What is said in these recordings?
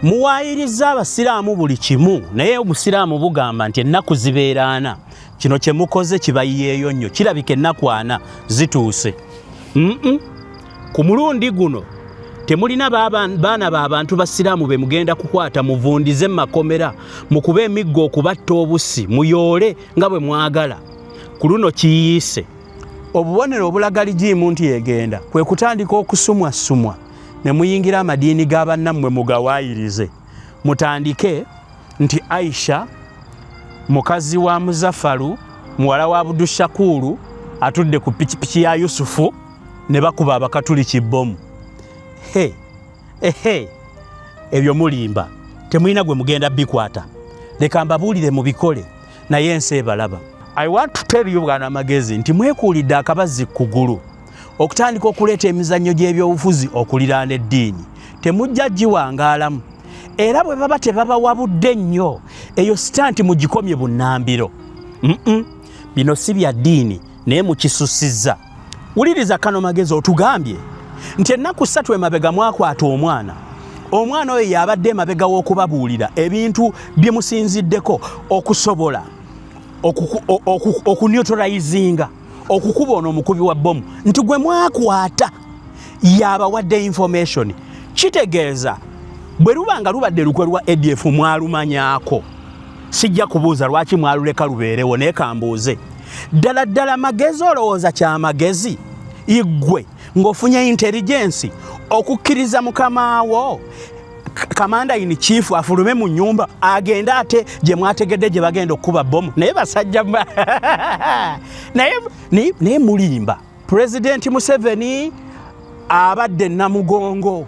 Muwaayiriza abasiraamu buli kimu, naye obusiraamu bugamba nti ennaku zibeera ana. Kino kye mukoze kibayiyeeyo nnyo, kirabika ennaku ana zituuse. Ku mulundi guno temulina baana ba bantu basiraamu be mugenda kukwata muvundize mu makomera, mukube emiggo okubatta obusi, muyoole nga bwe mwagala. Ku luno kiyiise. Obubonero obulaga ligiimu nti egenda kwe kutandika okusumwasumwa ne muyingira amadiini ga bannammwe mugawaayirize. Mutandike nti Aisha mukazi wa Muzafaru muwala wa Abudushakuuru atudde ku pikipiki ya Yusufu ne bakuba Abakatuliki bbomu. He, ehe, ebyo mulimba, temulina gwe mugenda bikwata. Leka mbabuulire mubikole, naye ensi ebalaba. I want to tell you Bwana Magezi nti mwekuulidde akabazzi ku kugulu okutandika okuleeta emizannyo gy'ebyobufuzi okuliraana eddiini. Temujja giwangaalamu, era bwe baba tebabawabudde nnyo eyo sitanti mugikomye bunnambiro. Bino si bya ddiini, naye mukisusizza. Wuliriza Kano Magezi, otugambye nti ennaku 3 emabega mwakwata omwana. Omwana oyo y'abadde emabega w'okubabuulira ebintu bye musinziddeko okusobola okuneutralizinga okukuba ono omukubi wa bbomu nti gwe mwakwata y'abawadde information. Kitegeeza bwe luba nga lubadde lukwe lwa ADF mwalumanyaako. Sijja kubuuza lwaki mwaluleka lubeerewo, naye kambuuze ddala ddala Magezi, olowooza kya magezi iggwe ng'ofunye intelligence okukkiriza mukamaawo kamanda in chief afulume mu nnyumba agende ate gye mwategedde gye bagenda okukuba bbomu? Naye basajja naye mulimba. Pulezidenti Museveni abadde Namugongo,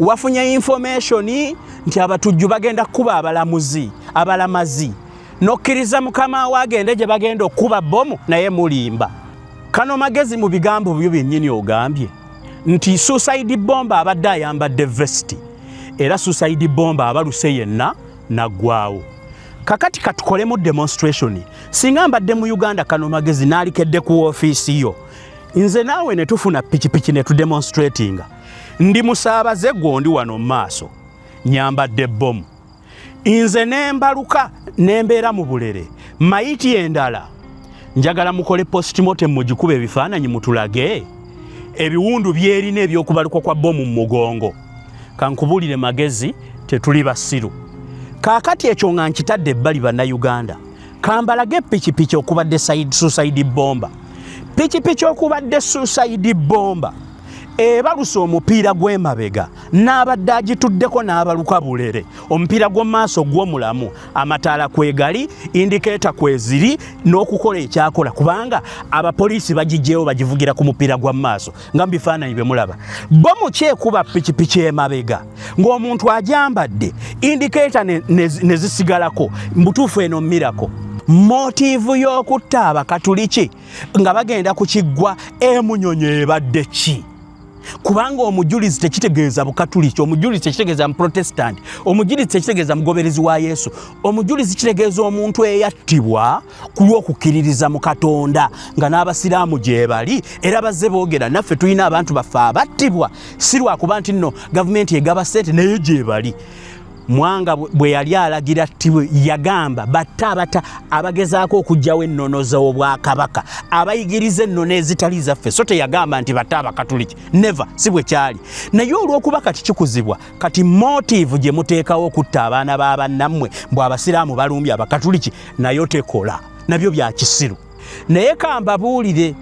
wafunye information nti abatujju bagenda kukuba abalamuzi abalamazi, n'okkiriza mukama we agende gye bagenda okukuba bbomu? Naye mulimba. Kano Magezi, mu bigambo byo byennyini ogambye nti suicide bomber abadde ayambadde vesti, era suicide bomber abaluse yenna naggwawo. Kakati katukolemu demonstration. Singa mbadde mu Uganda, Kano Magezi, naalikedde ku ofiisi yo, nze naawe ne tufuna pikipiki ne tudemonstratinga. Ndi musaabaze, gwondi wano mu maaso, nyambadde bbomu, nze nembaluka nembeera mu bulere mayiti endala. Njagala mukole postmortem, mugikuba ebifaananyi, mutulage ebiwundu byerina ebyokubaluka kwa bbomu mu mugongo. Kankubuulire Magezi, tetuli basiru. Kaakati ekyo nga nkitadde ebbali, Bannayuganda, kambalage pikipiki okubadde suicide bomber. Pikipiki okubadde suicide bomber ebalusa omupiira gw'emabega, n'abadde agituddeko n'abaluka bulere. Omupiira gw'omu maaso gw'omulamu, amataala kwegali, indicator kweziri n'okukola ekyakola, kubanga abapoliisi bagijjeewo, bagivugira ku mupiira gwa maaso nga mu bifaananyi bye mulaba. Bomu kyekuba pikipiki emabega ng'omuntu ajambadde, indicator ne zisigalako. Mbutuufu eno miracle. Motive y'okutta Abakatuliki nga bagenda ku kiggwa Emunyonyo ebadde ki? Kubanga omujulizi tekitegeeza Bukatuliki, omujulizi tekitegeeza Muprotestant, omujulizi tekitegeeza mugoberezi wa Yesu. Omujulizi kitegeeza omuntu eyattibwa ku lw'okukkiririza mu Katonda, nga n'Abasiraamu gye bali era bazze boogera naffe. Tulina abantu baffe abattibwa si lwakuba nti nno gavumenti egaba ssente, naye gye bali. Mwanga bwe yali alagira ttibwe, yagamba batte abata abagezaako okuggyawo ennono z'obwakabaka, abayigiriza ennono ezitali zaffe, so teyagamba nti batte Abakatuliki. Never, si bwe kyali. Naye olw'okuba kati kikuzibwa, kati motive gye muteekawo okutta abaana ba bannammwe mbw Abasiraamu balumbye Abakatuliki nayo tekola, nabyo bya kisiru. Naye kambabuulire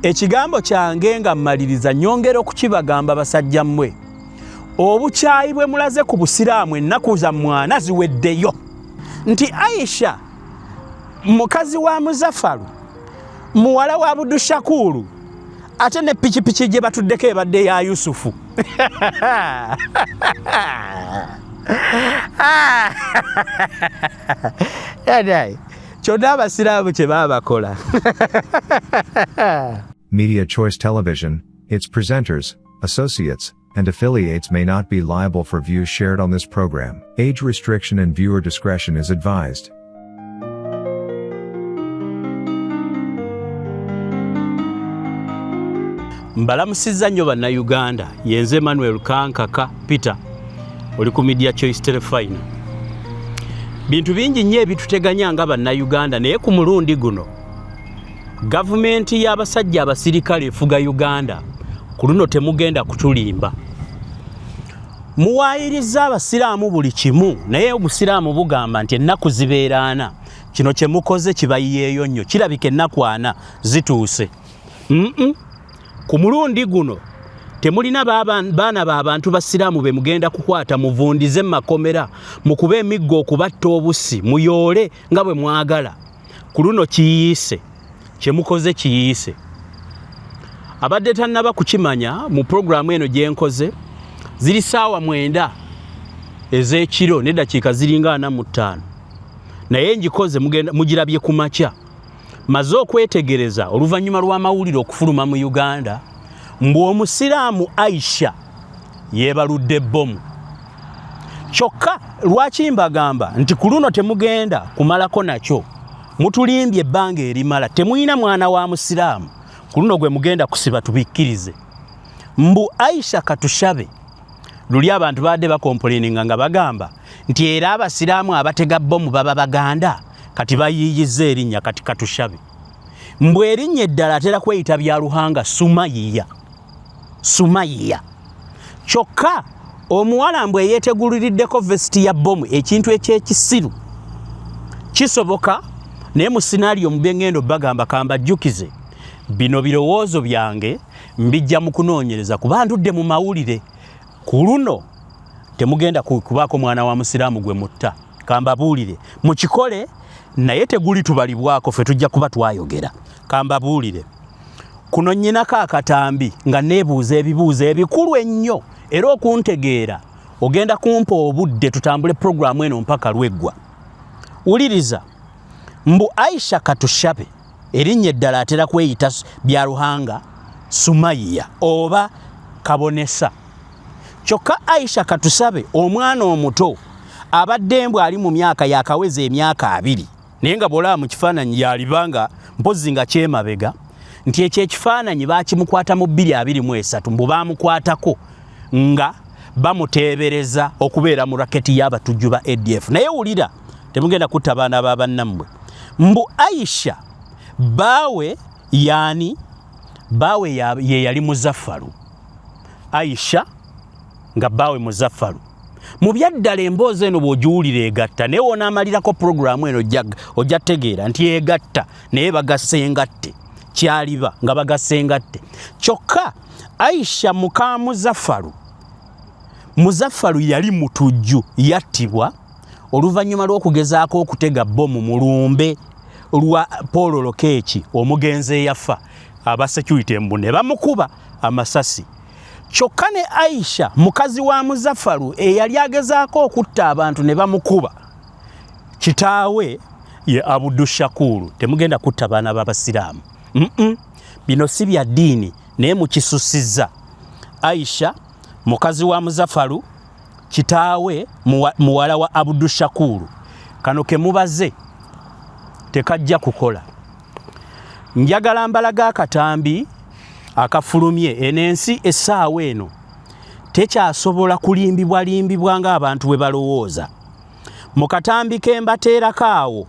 ekigambo kyange nga mmaliriza, nyongera okukibagamba, basajja mmwe, obukyayi bwe mulaze ku Busiraamu ennaku za mwana ziweddeyo. Nti Aisha mukazi wa Muzafaru muwala wa Budushakuuru, ate ne pikipiki gye batuddeko ebadde ya Yusufu. Kyonna Abasiraamu kye baabakola. Media Choice Television, its presenters, associates, and affiliates may not be liable for views shared on this program. Age restriction and viewer discretion is advised. Mbalamusizza nnyo Bannayuganda, yenze Emmanuel Kankaka Peter. Oli ku Media Choice Telefina. Bintu bingi nnyo ebituteganya nga Bannayuganda, naye ku mulundi guno gavumenti y'abasajja abasirikale efuga Uganda, ku luno temugenda kutulimba. Muwaayiriza abasiraamu buli kimu, naye obusiraamu bugamba nti ennaku zibeera ana. Kino kye mukoze kibayiyeeyo nnyo, kirabika ennaku 40 zituuse. Ku mulundi guno temulina baana ba bantu basiraamu be mugenda kukwata muvundize mu makomera, mukube emiggo okubatta obusi, muyoole nga bwe mwagala. Ku luno kiyiise, kye mukoze kiyiise. Abadde tannaba kukimanya, mu pulogulaamu eno gye nkoze ziri ssaawa 9 ez'ekiro n'eddakiika ziringa 45, naye ngikoze mugirabye ku makya. Maze okwetegereza oluvannyuma lw'amawulire okufuluma mu Uganda mbu omusiraamu Aisha yeebaludde bbomu. Kyokka lwaki mbagamba nti ku luno temugenda kumalako nakyo? Mutulimbye ebbanga erimala, temulina mwana wa musiraamu ku luno gwe mugenda kusiba tubikkirize. Mbu Aisha Katushabe, luli abantu baadde bakompulininga nga bagamba nti era abasiraamu abatega bbomu baba Baganda, kati bayiiyizza erinnya kati Katushabe. Mbu erinnya eddala atera kweyita bya Ruhanga Sumayiya. Sumayiya. Kyokka omuwala mbu eyeeteguliriddeko vesiti ya bbomu, ekintu eky'ekisiru kisoboka, naye mu sinaaliyo mu byengendo bagamba kambajjukize bino birowoozo byange mbijja mu kunoonyereza kuba ndudde mu mawulire. Ku luno temugenda kubaako mwana wa musiraamu gwe mutta, kambabuulire mukikole, naye teguli tubalibwako, ffe tujja kuba twayogera. Kambabuulire kuno nnyinako akatambi nga neebuuza ebibuuzo ebikulu ennyo, era okuntegeera ogenda kumpa obudde tutambule pulogulaamu eno mpaka lweggwa. Wuliriza, mbu Aisha Katushabe erinnya eddala atera kweyita bya Ruhanga Sumayiya oba Kabonesa. Kyokka Aisha Katusabe omwana omuto abadde mbu ali mu myaka yakaweza emyaka 20, naye nga bw'olaba mu kifaananyi yaliba nga mpozzi nga kyemabega nti ekyo ekifaananyi baakimukwata mu 2023, mbu baamukwatako nga bamuteebereza okubeera mu raketi y'abatujju ba ADF. Naye wulira, temugenda kutta baana ba bannammwe. Mbu Aisha baawe yaani? Baawe ye yali Muzaffaru. Aisha nga bbaawe Muzaffaru. Mu byaddala emboozi eno bw'ogiwulira egatta, naye wonaamalirako pulogulaamu eno ojja tegeera nti egatta, naye bagassa engatte, kyaliba nga bagassa engatte. Kyokka Aisha muka Muzaffaru, Muzaffaru yali mutujju, yattibwa oluvannyuma lw'okugezaako okutega bbomu mu lumbe lwa Paul Lokech omugenzi eyafa, aba security mbu ne bamukuba amasasi. Kyokka ne Aisha mukazi wa Muzaffaru eyali agezaako okutta abantu ne bamukuba, kitaawe ye Abdu Shakuru. Temugenda kutta baana b'abasiraamu. Bino si bya ddiini, naye mukisusizza. Aisha mukazi wa Muzaffaru, kitaawe muwala wa Abdu Shakuru. Kano ke mubaze tekajja kukola. Njagala mbalaga akatambi akafulumye. Eno ensi essaawa eno tekyasobola kulimbibwalimbibwa ng'abantu bwe balowooza. Mu katambi ke mbateerako awo,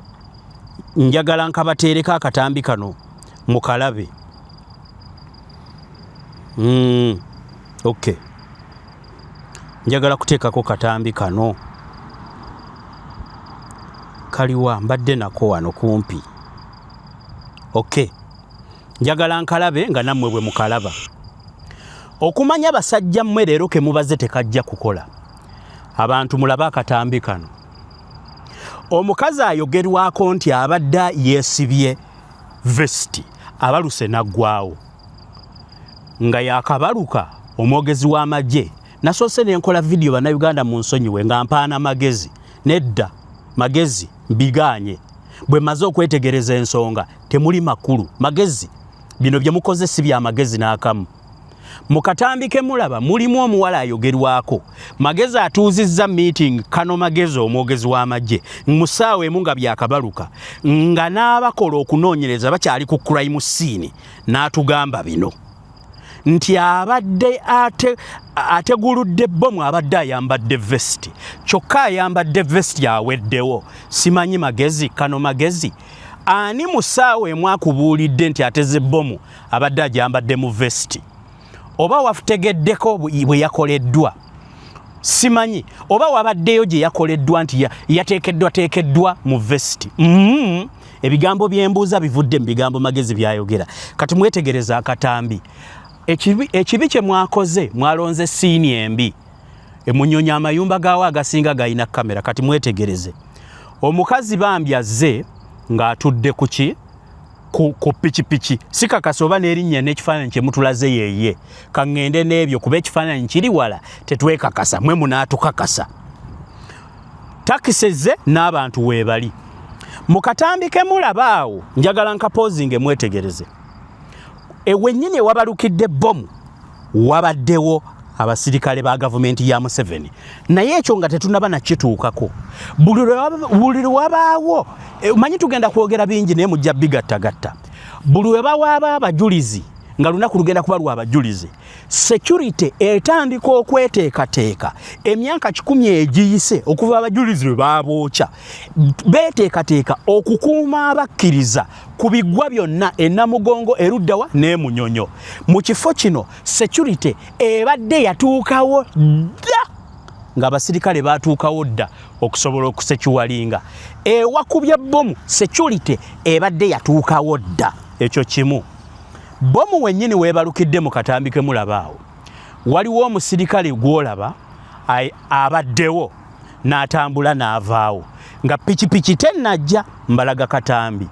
njagala nkabateereko akatambi kano mukalabe. Okay. Njagala kuteekako katambi kano. Kaliwa mbadde nako wano kumpi. Okay. Njagala nkalabe nga nammwe bwe mukalaba. Okumanya basajja mmwe leero ke mubaze tekajja kukola. Abantu mulabe akatambi kano. Omukazi ayogerwako nti abadde yeesibye vesiti abaluse n'aggwawo. Nga yakabaluka omwogezi w'amagye, nasoose ne nkola vidiyo Bannayuganda mu nsonyiwe nga mpaana magezi. Nedda, magezi mbigaanye. Bwe mmaze okwetegereza ensonga temuli makulu. Magezi bino bye mukoze si bya magezi n'akamu. Mu katambi ke mulaba mulimu omuwala ayogerwako. Magezi atuuzizza meeting kano Magezi omwogezi w'amagye mu ssaawa emu nga byakabaluka, nga n'abakola okunoonyereza bakyali ku crime scene, n'atugamba bino. Nti abadde ateguludde bbomu, abadde ayambadde vest, kyokka ayambadde vest aweddewo. Simanyi magezi kano magezi ani mu ssaawa emu akubuulidde nti ateze bbomu abadde agyambadde mu vest? Oba wategeddeko bwe yakoleddwa? Simanyi oba wabaddeyo gye yakoleddwa nti yateekeddwa teekeddwa mu vest. Ebigambo byembuuza bivudde mu bigambo magezi byayogera. Kati mwetegereza akatambi. Ekibi kye mwakoze, mwalonze scene embi. Emunyonya amayumba gaawo agasinga galina kamera. Kati mwetegereze omukazi bambi azze ng'atudde ku ki, ku pikipiki. Sikakasa oba n'erinnya n'ekifaananyi kye mutulaze yeeye. Kaŋŋende n'ebyo kuba ekifaananyi kiri wala, tetwekakasa, mwe munaatukakasa. Takisi ezze n'abantu weebali. Mu katambi ke mulaba awo, njagala nkapoozinge mwetegereze. Ewennyini ewabalukidde bbomu wabaddewo abasirikale ba gavumenti ya Museveni, naye ekyo nga tetunaba nakituukako. Buli lwe wabaawo, manyi tugenda kwogera bingi naye mujja bigattagatta. Buli lwe bawaaba abajulizi, nga lunaku lugenda kuba lwa bajulizi, security etandika okweteekateeka. Emyaka 100 egiyise okuva abajulizi lwe babookya, beeteekateeka okukuuma abakkiriza ku biggwa byonna enamugongo eruddawa n'emunyonyo. Mu kifo kino security ebadde yatuukawo dda, ng'abasirikale batuukawo dda okusobola okusecuringa ewakubye bbomu. Security ebadde yatuukawo dda. Ekyo kimu. Bbomu wennyini weebalukidde, mu katambi ke mulaba awo, waliwo omusirikale gw'olaba abaddewo n'atambula n'avaawo nga pikipiki tennajja. Mbalaga katambi.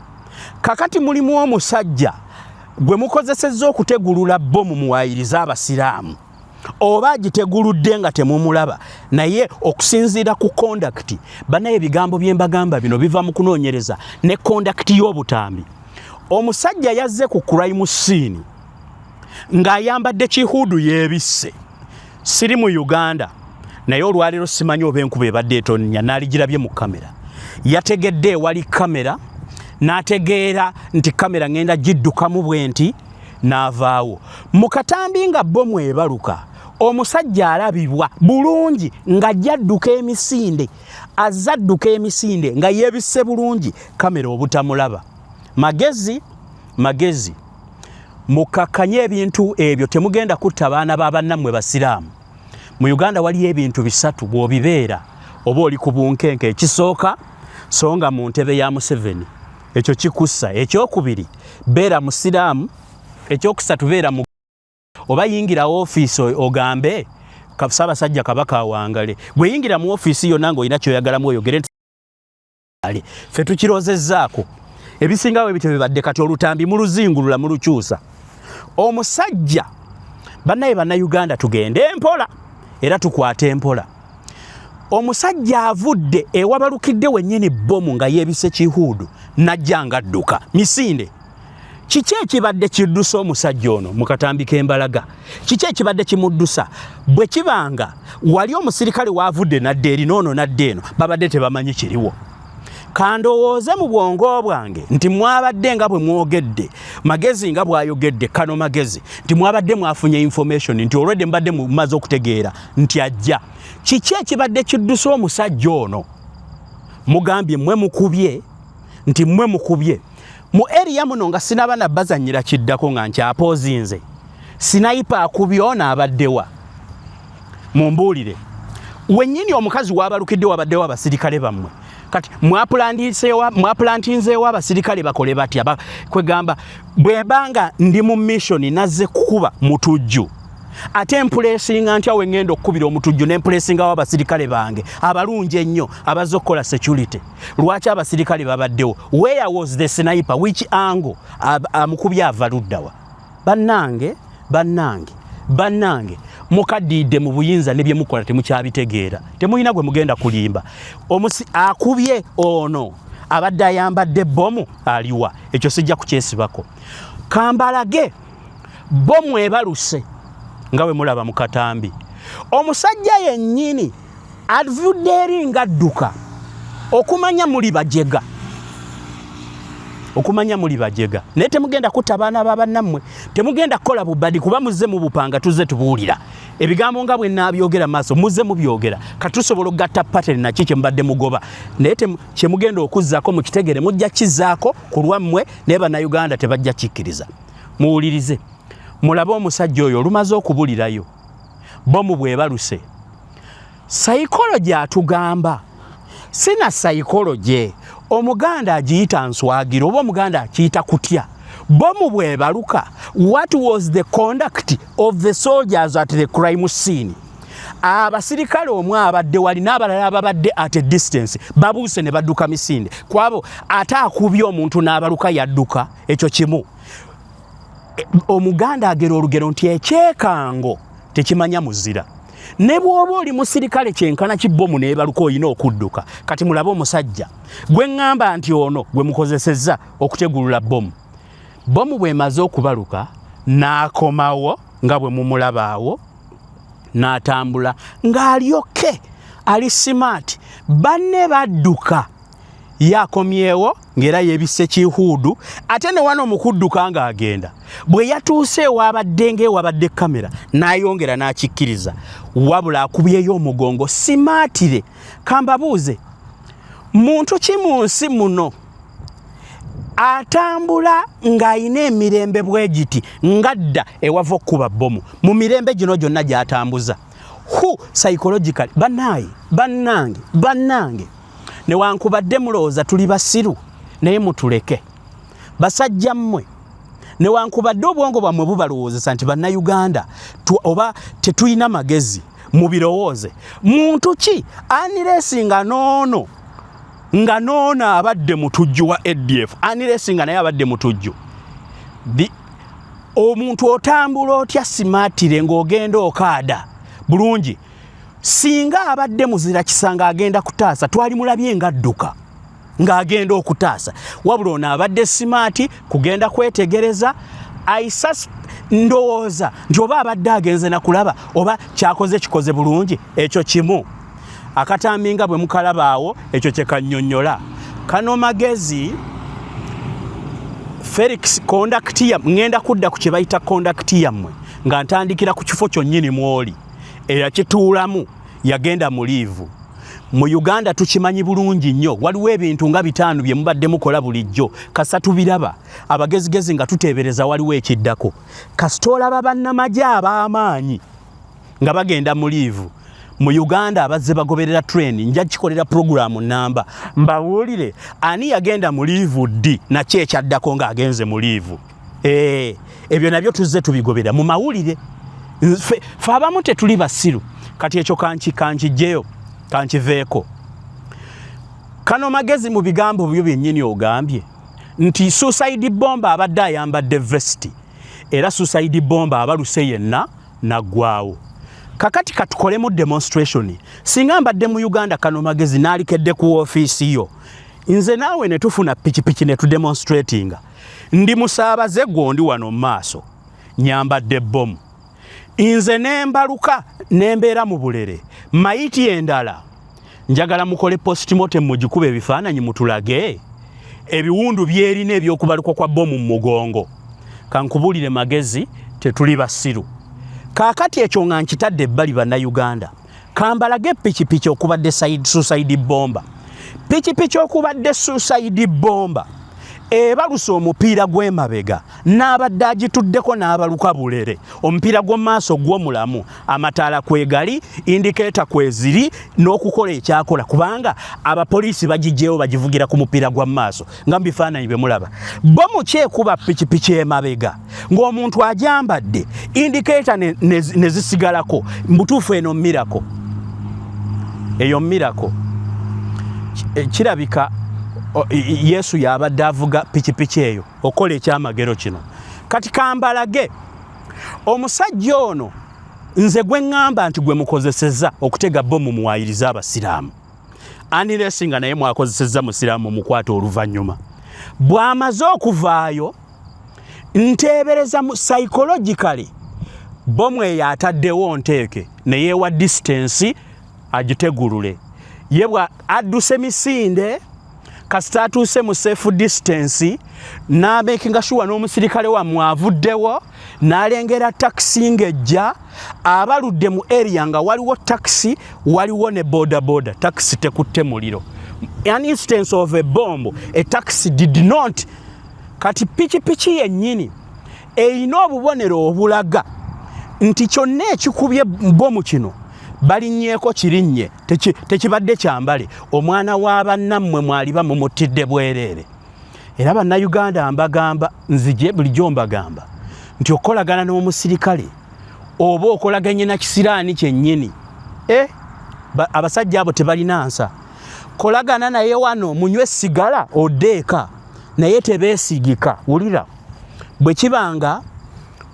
Kakati mulimu omusajja gwe mukozesezza okutegulula bbomu muwaayirize abasiraamu, oba agiteguludde nga temumulaba, naye okusinziira ku conduct, banaye ebigambo bye mbagamba bino biva mu kunoonyereza ne conduct y'obutambi. Omusajja yazze ku crime scene ng'ayambadde kihuudu yeebisse. Siri mu Uganda, naye olwaleero simanyi oba enkuba ebadde etonnya, naaligirabye mu kamera. Yategedde ewali kamera n'ategeera nti kamera ŋŋenda giddukamu bwe nti, n'avaawo. Mu katambi nga bbomu ebaluka, omusajja alabibwa bulungi ng'ajja adduka emisinde, azze adduka emisinde nga yeebisse bulungi, kamera obutamulaba. Magezi magezi, mukakkanye ebintu ebyo, temugenda kutta baana ba bannammwe basiraamu. Mu Uganda waliyo ebintu bisatu, bw'obibeera oba oli ku bunkenke. Ekisooka, songa mu ntebe ya Museveni, ekyo kikussa. Ekyokubiri, beera musiraamu. Ekyokusatu, beera mu oba yingira ofiisi ogambe Ssaabasajja Kabaka awangale. Gwe yingira mu ofiisi yonna ng'olina kyoyagalamu oyogere nti ffe tukirozezzaako. Ebisingawo ebityo bibadde. Kati olutambi muluzingulula, mulukyusa. Omusajja bannaye, bannayuganda, tugende empola era tukwate empola. Omusajja avudde ewabalukidde wennyini bbomu nga yeebise kihuudu, najja nga adduka misinde. Kiki ekibadde kiddusa omusajja ono mu katambi k'embalaga? Kiki ekibadde kimuddusa? Bwe kibanga wali omusirikale waavudde nadda eri noono nadda eno, babadde tebamanyi kiriwo. Kandowooze mu bwongo bwange nti mwabadde nga bwe mwogedde, magezi nga bw'ayogedde kano magezi, nti mwabadde mwafunye information nti olwedde mubadde mumaze okutegeera nti ajja. Kiki ekibadde kiddusa omusajja ono? Mugambye mmwe mukubye, nti mmwe mukubye mu area muno. Nga sinaba nabazanyira kiddako, nga nkyapoozinze, sniper akubye ono abaddewa? Mumbuulire wennyini omukazi wabalukidde wabaddewo abasirikale bammwe. Kati mwapulantinzeewo abasirikale bakole batya? Kwegamba bwebanga ndi mu mission, nazze kukuba mutujju, ate mpulesinga ntya we ŋŋenda okukubira omutujju ne mpulesingawo abasirikale bange abalungi ennyo abazze okukola security? Lwaki abasirikale babaddewo? Where was the sniper? Which angle? Amukubye ava luddawa? Bannange, bannange, bannange, mukaddiidde mu buyinza ne bye mukola temukyabitegeera. Temulina gwe mugenda kulimba. Omusi akubye ono abadde ayambadde bbomu aliwa? Ekyo sijja kukyesibako. Kambalage bbomu ebaluse nga bwe mulaba mu katambi. Omusajja yennyini avudde eri ng'adduka okumanya muli bajega. Okumanya muli bajega, naye temugenda kutta baana ba bannammwe, temugenda kukola bubadi, kuba muzze mubupanga. Tuzze tubuulira ebigambo nga bwe naabyogera maaso, muzze mubyogera. Kati tusobola okugatta pattern naki kye mubadde mugoba, naye kyemugenda okuzzaako mukitegere, mujja kizzaako ku lwammwe, naye Bannayuganda tebajja kikkiriza. Muwulirize, mulabe omusajja oyo olumaze okubulirayo, bomu bwebaluse. Psychology atugamba, sina psychology, Omuganda agiyita nswagiro oba Omuganda akiyita kutya. Bomu bwebaluka, what was the conduct of the soldiers at the crime scene? Abasirikale omu abadde wali n'abalala ababadde at a distance babuuse ne badduka misinde kwabo, ate akubye omuntu n'abaluka yadduka. Ekyo kimu. Omuganda agera olugero nti ekyekango tekimanya muzira. Ne bw'oba oli musirikale kyenkana kibbomu neebaluka, olina okudduka. Kati mulabe omusajja gwe ŋŋamba nti ono gwe mukozesezza okutegulula bomu. Bomu bw'emaze okubaluka, n'akomawo nga bwe mumulabaawo, n'atambula ng'alyoke ali smart. Banne badduka, ye akomyewo ng'era yeebisse kihuudu. Ate ne wano mu kudduka ng'agenda, bwe yatuuse ewabadde ng'ewabadde kamera, n'ayongera n'akikkiriza, wabula akubyeyo omugongo smartly. Kambabuuze, muntu ki mu nsi muno atambula ng'ayina emirembe bwe giti, ngadda ewava okukuba bbomu mu mirembe gino gyonna gy'atambuza? Who psychologically, bannaaye, bannange, bannange, newankubadde mulowooza tuli basiru, naye mutuleke. Basajja mmwe, newankubadde obwongo bwammwe bubalowoozesa nti Bannayuganda oba tetulina magezi, mubirowooze. Muntu ki, unless nga noono abadde mutujju wa ADF, unless nga naye abadde mutujju. Omuntu otambula otya smartly ng'ogenda okaada bulungi? Singa abadde muzira kisanga agenda kutaasa, twali mulabye ng'adduka ng'agenda okutaasa, wabula ono abadde smart kugenda kwetegereza. Ndowooza nti oba abadde agenze nakulaba oba kyakoze kikoze bulungi. Ekyo kimu. Akatambi nga bwe mukalabaawo, ekyo kyekannyonnyola kano magezi Felix. Conduct ya ŋŋenda kudda ku kye bayita conduct yammwe nga ntandikira ku kifo kyonnyini mwoli eyakituulamu yagenda mu leave. Mu Uganda tukimanyi bulungi nnyo, waliwo ebintu nga bitaano bye mubadde mukola bulijjo. Kasa tubiraba abagezigezi nga tuteebereza waliwo ekiddako. Kasita olaba bannamagye ab'amaanyi nga bagenda mu leave mu Uganda, abazze bagoberera trend, nja kikolera puroguramu namba mbabuulire ani yagenda mu leave ddi, nakyo ekyaddako ng'agenze mu leave. Ebyo nabyo tuzze tubigobera mu mawulire. Fe abamu tetuli basiru. Kati ekyo kankijjeyo, kankiveeko. Kano magezi, mu bigambo byo byennyini ogambye nti suicide bomber abadde ayambadde vest, era suicide bomber abaluse yenna naggwawo. Kakati katukolemu demonstration. Singa mbadde mu Uganda, kano magezi, naalikedde ku ofiisi yo, nze naawe ne tufuna pikipiki ne tudemonstratinga. Ndi musaabaze, gwondi wano mu maaso, nyambadde bomu, nze nembaluka nembeera mu bulere mayiti endala. Njagala mukole postmortem, mugikuba ebifaananyi, mutulage ebiwundu byerina ebyokubaluka kwa bomu mu mugongo. Kankubulire magezi, tetuli basiru. Kaakati ekyo nga nkitadde ebbali, Bannayuganda, kambalage pikipiki okubadde suicide bomber. Pikipiki okubadde suicide bomber ebalusa omupiira gw'emabega, n'abadde agituddeko n'abaluka bulere. Omupiira gw'omu maaso gw'omulamu, amataala kwegali, indicator kweziri n'okukola ekyakola, kubanga abapoliisi bagijjeewo, bagivugira ku mupiira gwa maaso nga mu bifaananyi bye mulaba. Bo mukyekuba pikipiki emabega ng'omuntu ajambadde, indicator ne zisigalako. Mbutuufu eno miracle, eyo miracle. Kirabika Yesu yabadde avuga pikipiki eyo okola ekyamagero kino. Kati kambalage omusajja ono nze gwe ŋŋamba nti gwe mukozeseza okutega bomu muwayirize abasiraamu, unless nga naye mwakozesezza musiraamu mukwata oluvannyuma. Bw'amaze okuvaayo, nteebereza mu psychologically bomu eyo ataddewo nteeke neyeewa distance agitegulule. Ye bwa adduse misinde, kasita atuuse mu safe distance. N'amakinga sure n'omusirikale wammwe avuddewo, n'alengera takisi ng'ejja. Abaludde mu area nga waliwo takisi, waliwo ne bodaboda. Takisi tekutte muliro. An instance of a bomb, a taxi did not. Kati pikipiki yennyini erina obubonero obulaga nti kyonna ekikubye bomu kino balinnyeeko kirinnye, tekibadde kyambale. Omwana wa bannammwe mwaliba mumuttidde bwereere. Era Bannayuganda mbagamba, nzije bulijjo mbagamba nti okukolagana n'omusirikale oba okolaganye na kisiraani kyennyini. E abasajja abo tebalina nsa. Kolagana naye wano munywe sigala oddeeka, naye tebeesigika. Wulira, bwe kibanga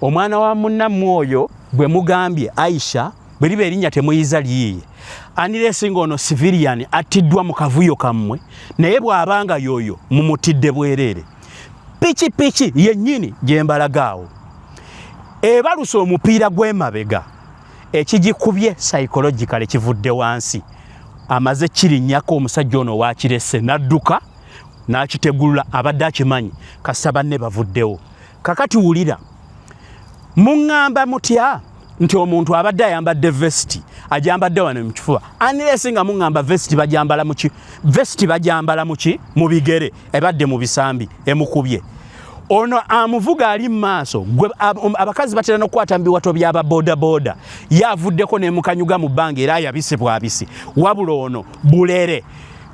omwana wa munnammwe oyo bwe mugambye Aisha, bwe liba erinnya temuyiza liyiye, unless nga ono civilian attiddwa mu kavuyo kammwe, naye bw'abanga yoyo mumutidde bwereere. Piki piki yennyini gye mbalagaawo ebalusa omupiira gw'emabega, ekigikubye psychological kivudde wansi, amaze kirinnyako. Omusajja ono wakirese n'adduka n'akitegulula, abadde akimanyi kasita banne bavuddewo. Kakati wulira, muŋŋamba mutya nti omuntu abadde ayambadde vest, ajambadde wano mukifuba? Unless nga muŋŋamba vest bajambala muki? Vest bajambala muki? Mu bigere. Ebadde mu bisambi, emukubye. Ono amuvuga ali mu maaso. Gwe abakazi batera n'okukwata mu biwato by'ababodaboda, ye avuddeko n'emukanyuga mu bbanga era ayabise bwabisi. Wabula ono bulere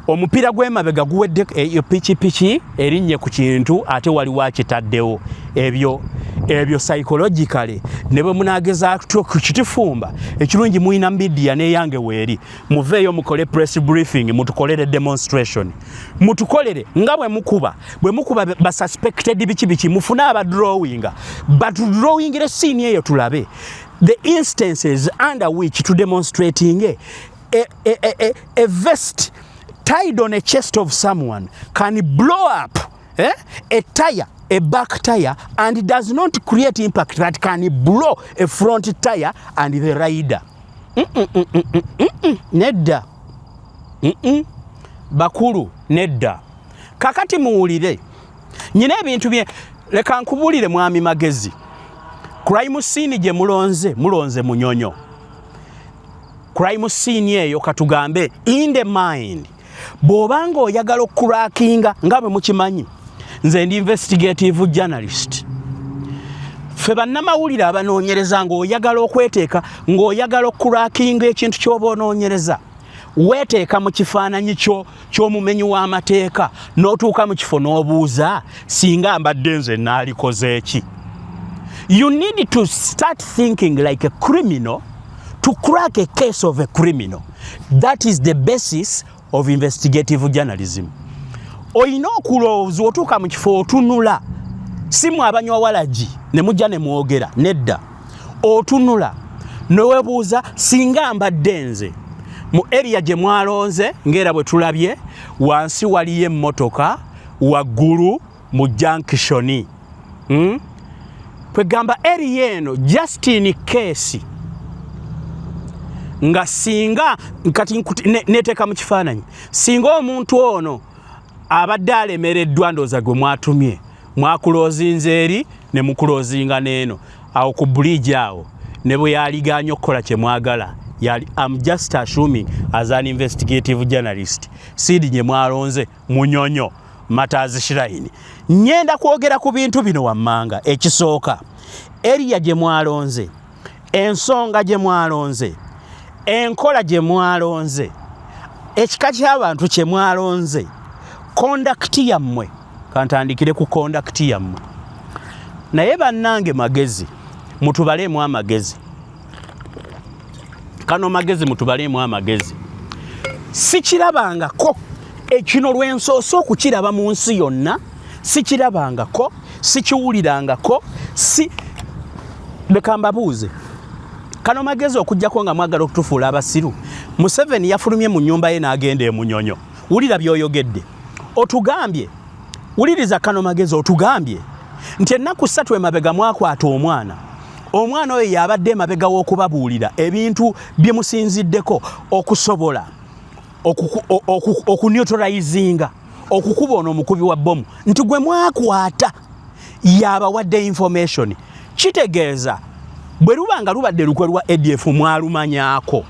omupiira gw'emabega guwedde. Eyo pikipiki erinnye ku kintu, ate waliwo akitaddewo. Ebyo psychologically ne bwe munageza kukitifumba, ekirungi mulina media n'eyange weeri. Muveeyo mukole press briefing, mutukolere demonstration, mutukolere nga bwe mukuba basuspected biki biki, mufune abadrawinga batudrawingire scene eyo, tulabe the instances under which to demonstrating a vest tied on a chest of someone can blow up a tire, a back tire, and does not create impact that can blow a front tire and the rider. Nedda. Bakulu, nedda. Kakati muwulire, nyina ebintu bye leka nkubulire. Mwami Magezi, crime scene gye mulonze, mulonze Munyonyo. Crime scene eyo, katugambe in the mind, bw'obanga oyagala okucrackinga, nga bwe mukimanyi nze ndi investigative journalist, ffe bannamawulire abanoonyereza, ng'oyagala okweteeka, ng'oyagala okucrackinga ekintu ky'oba onoonyereza, weeteeka mu kifaananyi ky'omumenyi w'amateeka, n'otuuka mu kifo n'obuuza, singa mbadde nze naalikoze eki? You need to start thinking like a criminal to crack a case of a criminal. That is the basis of investigative journalism. Olina okulowooza, otuuka mu kifo otunula, si mu abanywa walagi ne mujja ne mwogera. Nedda, otunula newebuuza, singa mbadde nze mu area gye mwalonze, ng'era bwe tulabye wansi waliyo emmotoka, waggulu mu junction, Kwegamba area eno, just in case nga singa kati neteeka mu kifaananyi, singa omuntu ono abadde alemereddwa, ndowooza gwe mwatumye, mwakulozinze eri ne mukulozinga n'eno awo ku bridge awo, ne bwe yaliganye okukola kye mwagala yali. I'm just assuming as an investigative journalist, scene gye mwalonze Munyonyo Martyrs Shrine. Nyenda kwogera ku bintu bino wammanga. Ekisooka, area gye mwalonze, ensonga gye mwalonze, enkola gye mwalonze, ekika ky'abantu kye mwalonze, conduct yammwe. Kantandikire ku conduct yammwe. Naye bannange, Magezi, mutubaleemu amagezi. Kano Magezi, mutubaleemu amagezi. Sikirabangako ekino, lwensoose okukiraba mu nsi yonna. Sikirabangako, sikiwulirangako. Si leka mbabuuze kano Magezi, okugjako nga mwagala okutufuula abasiru. Museveni yafulumye mu nnyumba ye n'agenda emunyonyo. Wulira by'oyogedde, otugambye, wuliriza kano Magezi, otugambye nti ennaku 3 emabega mwakwata omwana. Omwana oyo yabadde emabega w'okubabuulira ebintu bye musinziddeko okusobola okuneutralizinga. okukuba ono omukubi wa bbomu nti gwe mwakwata yabawadde information. Kitegeeza bwe luba nga lubadde lukwe lwa ADF mwalumanyaako.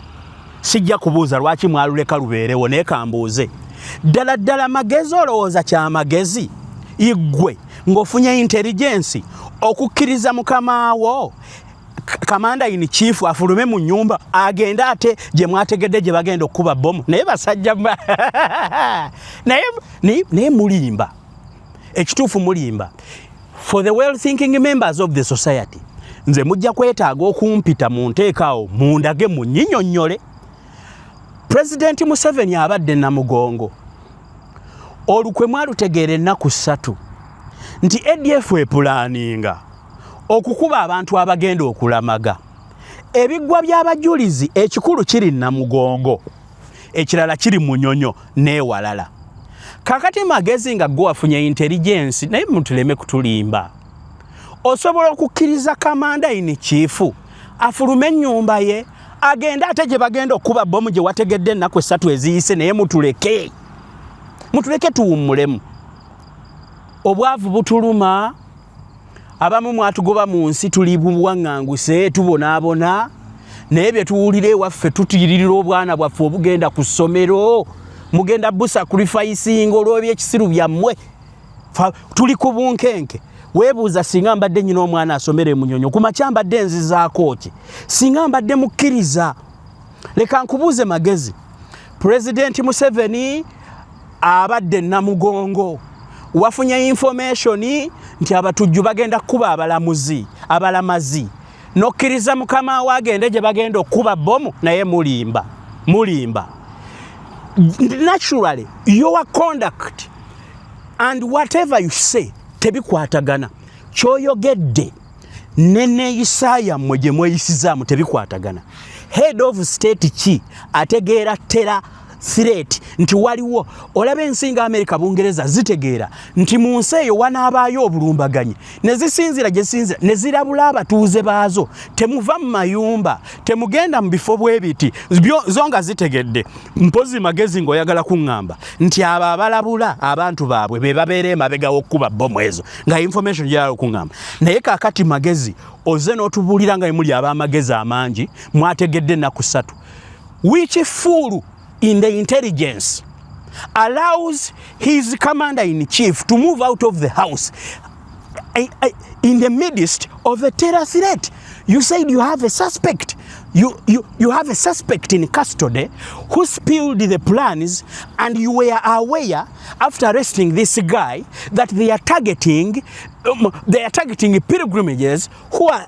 Sijja kubuuza lwaki mwaluleka lubeerewo, naye kambuuze ddala ddala, Magezi, olowooza kyamagezi iggwe ng'ofunye intelligence okukkiriza mukamaawo commander in chief afulume mu nyumba agende ate gye mwategedde gye bagenda okukuba bbomu? Naye basajja, naye mulimba. Ekituufu mulimba. For the well thinking members of the society, nze mujja kwetaaga okumpita mu nteeka awo mundage, munyinyonnyole. Pulezidenti Museveni abadde Namugongo, olukwe mwalutegeera ennaku 3 nti ADF eplanninga okukuba abantu abagenda okulamaga. Ebiggwa by'abajulizi ekikulu kiri Namugongo, ekirala kiri Munyonyo n'ewalala. Kakati Magezi, nga gwe wafunye intelligence, naye mutuleme kutulimba, osobola okukkiriza commander in chief afulume ennyumba ye agende ate gye bagenda okukuba bomu gye wategedde ennaku 3 eziyise? Naye mutuleke, mutuleke tuwummulemu. Obwavu butuluma, abamu mwatugoba mu nsi, tuli buwaŋŋanguse, tubonaabona, naye bye tuwulira ewaffe tutiiririra obwana bwaffe obugenda ku ssomero. Mugenda busacrificinga olw'ebyekisiru byammwe. Tuli ku bunkenke. Weebuuza, singa mbadde nyina omwana asomera emunyonyo, ku makya mbadde nzizaako ki singa mbadde mukkiriza? Leka nkubuuze Magezi, Pulezidenti Museveni abadde Namugongo, wafunye information nti abatujju bagenda kukuba abalamuzi, abalamazi, nokkiriza mukama we agende gye bagenda okukuba bomu? Naye mulimba, mulimba. Naturally, your conduct and whatever you say tebikwatagana. Kyoyogedde neneeyisa yammwe gye mweyisizaamu tebikwatagana. Head of state ki ategeera terror threat nti waliwo? Olaba ensi nga Amerika, Bungereza zitegeera nti mu nsi eyo wanaabaayo obulumbaganyi, ne zisinzira gye zisinzira ne zirabula abatuuze baazo, temuva mu mayumba, temugenda mu bifo bwe biti, zo nga zitegedde. Mpozi Magezi ng'oyagala kuŋŋamba nti abo abalabula abantu baabwe be babeera emabega w'okkuba bomu ezo, nga information gyeyala okuŋŋamba. Naye kaakati Magezi, oze n'otubuulira nga emuli ab'amagezi amangi, mwategedde ennaku 3. Which fool in the intelligence allows his commander in chief to move out of the house in the midst of a terror threat? You said you have a suspect. You have a suspect in custody who spilled the plans, and you were aware after arresting this guy that they are targeting pilgrimages who are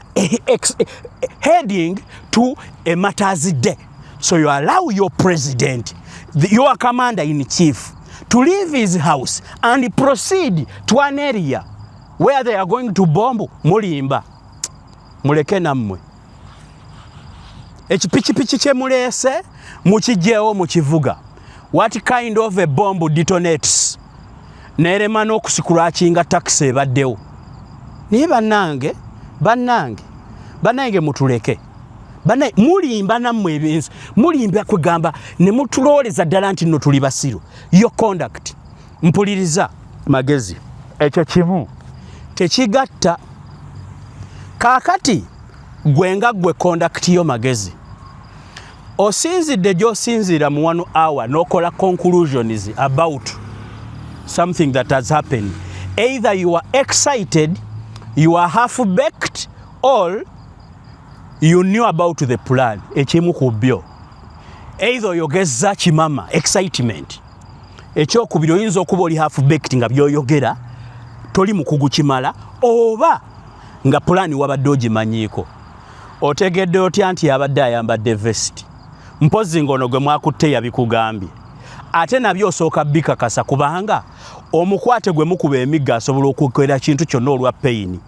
heading to a Martyrs Day. So you allow your president, your commander in chief, to leave his house and proceed to an area where they are going to bomb. Mulimba, muleke nammwe. Ekipikipiki kye muleese mukigyewo mukivuga. What kind of a bomb detonates nerema n'okuscratchinga takisi ebaddewo? Naye bannange, bannange, bannange, mutuleke. Bannaye mulimba nammwe, ebinsi mulimba, kwegamba ne mutulowooleza ddala nti nno tuli basiru. Your conduct, mpuliriza Magezi, ekyo kimu tekigatta. Kaakati gwe nga gwe, conduct yo Magezi, osinzidde gy'osinziira mu one hour n'okola conclusions about something that has happened. Either you are excited, you are half baked, or you knew about the plan. Ekimu ku byo, either oyogeza kimama excitement, ekyokubiri oyinza okuba oli half baked nga byoyogera toli mukugu kimala, oba nga pulaani wabadde ogimanyiiko. Otegedde otya nti yabadde ayambadde vest? Mpozi ng'ono gwe mwakutte yabikugambye. Ate nabyo osooka bikakasa, kubanga omukwate gwe mukuba emigga asobola okukwera kintu kyonna olwa pain.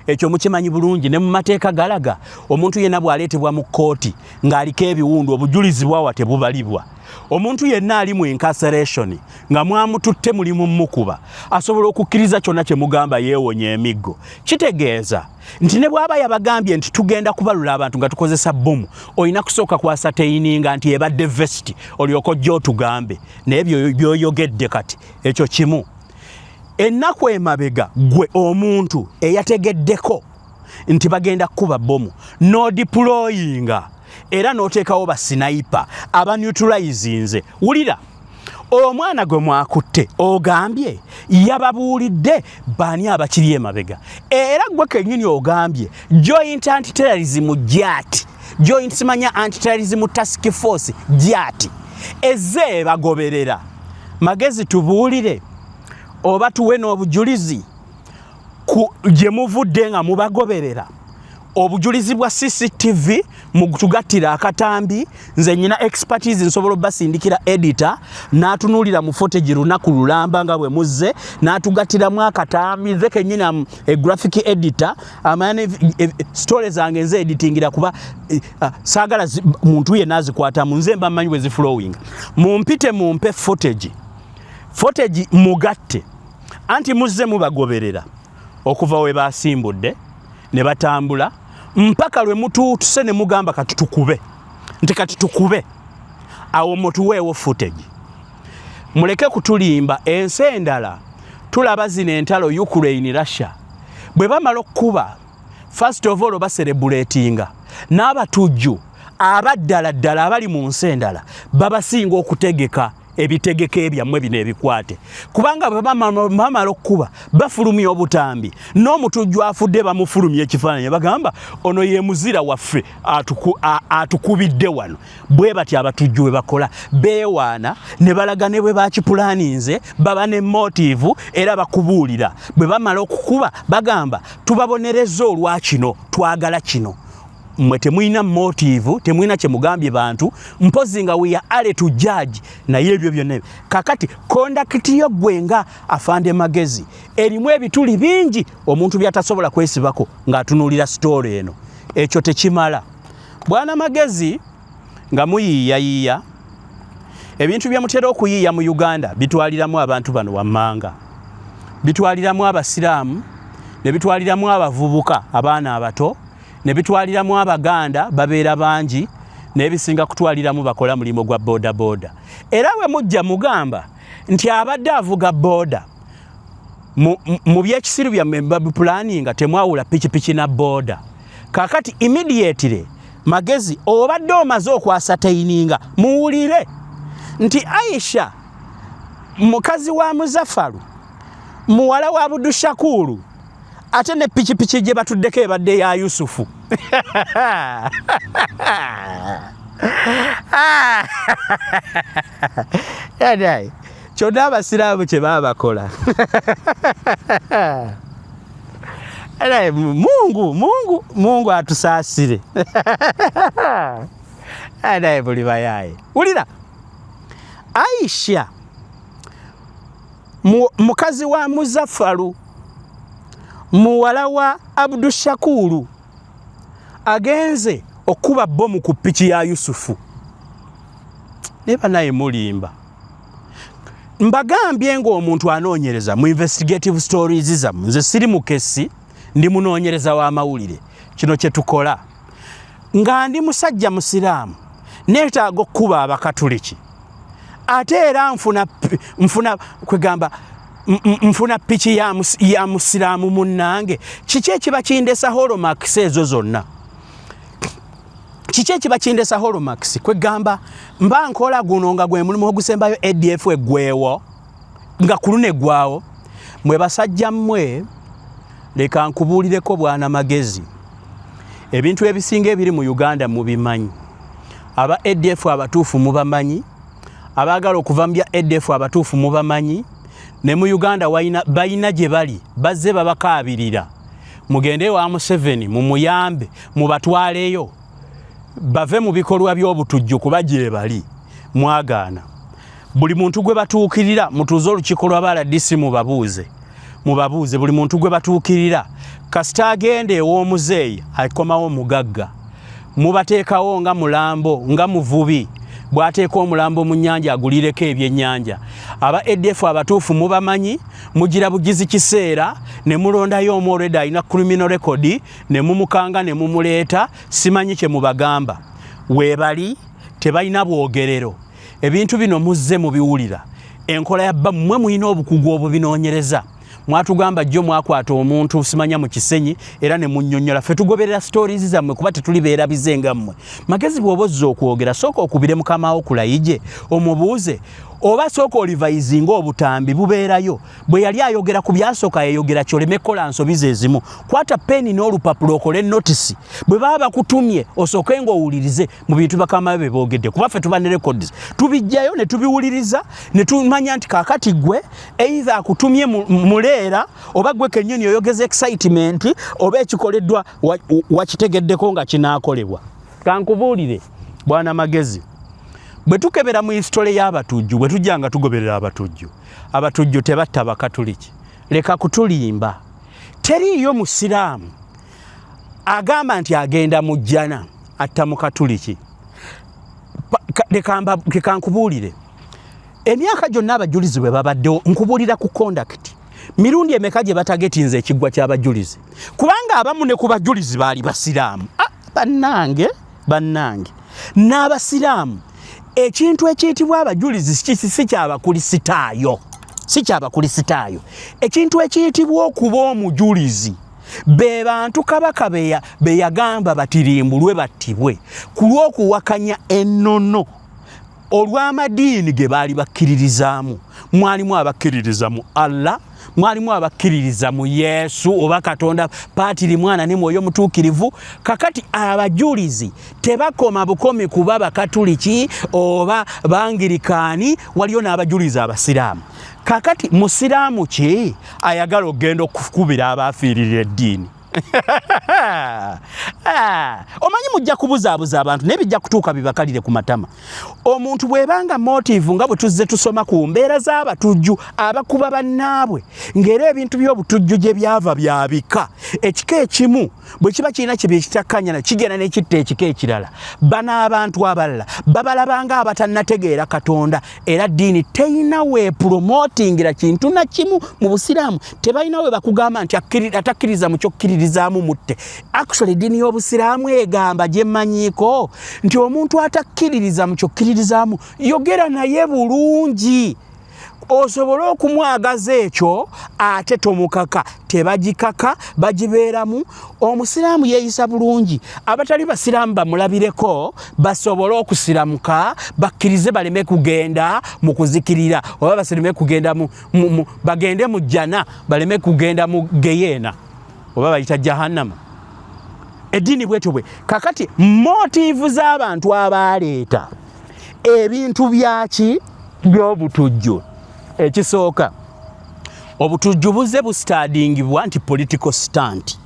Ekyo mukimanyi bulungi, ne mu mateeka galaga omuntu yenna bw'aleetebwa mu kkooti ng'aliko ebiwundu, obujulizi bwawa tebubalibwa. Omuntu yenna ali mu incarceration nga mwamututte mulimu mukuba, asobola okukkiriza kyonna kye mugamba yeewonya emiggo. Kitegeeza nti ne bw'aba yabagambye nti tugenda kubalula abantu nga tukozesa bbomu, olina kusooka kwasateininga nti ebadde vesti olyoka ojja otugambe. Naye by'oyogedde kati ekyo kimu. Ennaku emabega gwe omuntu eyategeddeko nti bagenda kukuba bbomu n'odiployinga era n'oteekawo basinayipa abaneutralizinze. Wulira omwana gwe mwakutte ogambye yababuulidde baani abakiri emabega, era gwe kennyini ogambye joint anti-terrorism JAT, joint simanya anti-terrorism task force JAT ezze ebagoberera. Magezi, tubuulire oba tuwe n'obujulizi ku gye muvudde nga mubagoberera, obujulizi bwa CCTV mutugattira akatambi. Nze nyina expertise, nsobola obasindikira editor n'atunuulira mu footage lunaku lulamba nga bwe muzze n'atugattiramu akatambi. Nze kennyini am a graphic editor, amanya story zange nze editingira kuba saagala muntu yenna azikwatamu, nze mba mmanyi bwe ziflowing. Mumpite mumpe footage mugatte, anti muzze mubagoberera okuva we basimbudde ne batambula mpaka lwe mutuutuse ne mugamba kati tukube, nti kati tukube. Awo mutuweewo footage, muleke kutulimba. Ensi endala tulaba zino entalo Ukraine, Russia, bwe bamala okukuba, first of all baserebuletinga n'abatujju abaddala ddala abali mu nsi endala babasinga okutegeka ebitegeko ebyammwe bino ebikwate, kubanga bwe bamala okukuba bafulumya obutambi n'omutujju afudde bamufulumya ekifaananyi, bagamba ono ye muzira waffe atukubidde wano. Bwe batyo abatujju bwe bakola, beewaana ne balaga ne bwe bakipulaninze, baba ne motive era bakubuulira. Bwe bamala okukuba bagamba tubabonereza olwa kino, twagala kino. Mmwe temulina motive, temulina kye mugambye bantu, mpozi nga we are early to judge. Naye ebyo byonna kakati conduct yo gwe nga afande Magezi erimu ebituli bingi omuntu byatasobola kwesibako ng'atunuulira story eno. Ekyo tekimala, bwana Magezi, nga muyiiyayiiya ebintu bye mutera okuyiiya mu Uganda. Bitwaliramu abantu bano wammanga, bitwaliramu abasiraamu, ne bitwaliramu abavubuka, abaana abato, ne bitwaliramu abaganda babeera bangi, n'ebisinga kutwaliramu bakola mulimu gwa boda boda. Era bwe mujja mugamba nti abadde avuga boda, mu byekisiru byammwe babipulaninga temwawula pikipiki na boda. Kakati immediately Magezi obadde omaze okwasataininga, muwulire nti Aisha mukazi wa Muzafaru, muwala wa Budushakuru, ate ne pikipiki gye batuddeko ebadde ya Yusufu. Kyonna abasiraamu kye baba bakola, Mungu, Mungu, Mungu atusaasire. Naye buli bayaaye. Wulira Aisha mukazi wa Muzafaru, muwala wa Abdushakuru, agenze okuba bomu ku piki ya Yusufu. Naye banaye mulimba. Mbagambye ng'omuntu anoonyereza mu investigative stories zammwe, nze siri mukesi, ndi munoonyereza w'amawulire. Kino kye tukola. Nga ndi musajja musiraamu, neetaaga okukuba abakatuliki, ate era nfuna kwegamba nfuna piki ya musiraamu munnange. Kiki ekiba kindesa hallmarks ezo zonna? Kiki ekiba kindesa hallmarks? Kwegamba mba nkola guno nga gwe mulimu ogusembayo ADF eggwewo, nga ku luno eggwawo. Mwe basajja mmwe, leka nkubuulireko bwana Magezi, ebintu ebisinga ebiri mu Uganda mubimanyi. Aba ADF abatuufu mubamanyi, abaagala okuva mu bya ADF abatuufu mubamanyi, ne mu Uganda balina gye bali bazze babakaabirira, mugende ewa Museveni mumuyambe mubatwaleyo bave mu bikolwa by'obutujju kuba gye bali. Mwagaana. Buli muntu gwe batuukirira, mutuuze olukiiko lwa RDC mubabuuze. Mubabuuze buli muntu gwe batuukirira, kasita agenda ew'omuzeeyi akomawo mugagga. Mubateekawo nga mulambo, nga muvubi bw'ateeka omulambo mu nnyanja agulireko ebyennyanja. Aba ADF abatuufu mubamanyi, mugira bugizi kiseera ne mulondayo omu already alina criminal record ne mumukanga ne mumuleeta, simanyi kye mubagamba. Weebali tebalina bwogerero. Ebintu bino muzze mubiwulira. Enkola ya bba mmwe mulina obukugu obubinoonyereza. Mwatugamba jjo mwakwata omuntu simanya mu Kisenyi era ne munnyonnyola. Ffe tugoberera stories zammwe kuba tetuli beerabize nga mmwe. Magezi bw'oba ozze okwogera sooka okubire mukama wo Kulayigye omubuuze oba sooka olivayizinga obutambi bubeerayo. Bwe yali ayogera ku byasooka yayogera ki oleme kukola nsobi ze zimu. Kwata peni n'olupapula okole notisi. Bwe baba bakutumye osooke ng'owulirize mu bintu bakama be boogedde kuba ffe tuba ne records tubijjayo ne tubiwuliriza ne tumanya nti kaakati gwe either akutumye muleera oba gwe kennyini oyogeza excitement oba ekikoleddwa wakitegeddeko nga kinaakolebwa. Kankubuulire bwana Magezi, bwe tukebera mu history y'abatujju, bwe tujja nga tugoberera abatujju, abatujju tebatta Bakatuliki. Leka kutulimba, teriiyo musiraamu agamba nti agenda mu jjana atta mukatuliki. Leka nkubuulire, emyaka gyonna abajulizi bwe babaddewo, nkubuulira ku conduct mirundi emeka gye batagetinze ekiggwa ky'abajulizi, kubanga abamu ne ku bajulizi baali basiraamu. Bannange, bannange, n'abasiraamu ekintu ekiyitibwa abajulizi si kyabakulisitaayo, si kyabakulisitaayo. Ekintu ekiyitibwa okuba omujulizi be bantu kabaka be yagamba batirimbulwe battibwe ku lw'okuwakanya ennono olw'amadiini ge baali bakkiririzaamu. Mwalimu abakkiririza mu Allah, mwalimu abakkiririza mu Yesu oba Katonda Paatiri, Mwana ne Mwoyo Mutuukirivu. Kakati abajulizi tebakoma bukomi kuba Bakatuliki oba Bangirikaani, waliyo n'abajulizi Abasiraamu. Kakati musiraamu ki ayagala okugenda okukubira abaafiirira eddiini? Omanyi mujja kubuzaabuza abantu naye bijja kutuuka bibakalire ku matama. Omuntu bw'ebanga motive nga bwe tuzze tusoma ku mbeera z'abatujju abakuba bannaabwe, ng'era ebintu by'obutujju gye byava byabika, ekika ekimu bwe kiba kirina kye byekitakkanya na kigenda n'ekitta ekika ekirala. Bano abantu abalala babalabanga abatannategeera Katonda, era ddiini teyina weepulomotingira kintu na kimu. Mu Busiraamu tebalina we bakugamba nti atakkiriza mu kyokkiririzaamu mutte. Actually eddiini y'Obusiraamu egamba gye mmanyiiko nti omuntu atakkiririza mu kyokkiririzaamu yogera naye bulungi osobole okumwagaza ekyo, ate tomukaka. Tebagikaka, bagibeeramu. Omusiraamu yeeyisa bulungi, abatali basiraamu bamulabireko basobole okusiramuka bakkirize baleme kugenda mu kuzikirira oba basileme kugenda mu, mu, mu, bagende mu jjana baleme kugenda mu geyeena oba bayita jahannama. Eddiini bwetyo bwe. Kakati motiivu z'abantu abaaleeta ebintu byaki by'obutujju, ekisooka obutujju buzze busitadingibwa nti political stunt.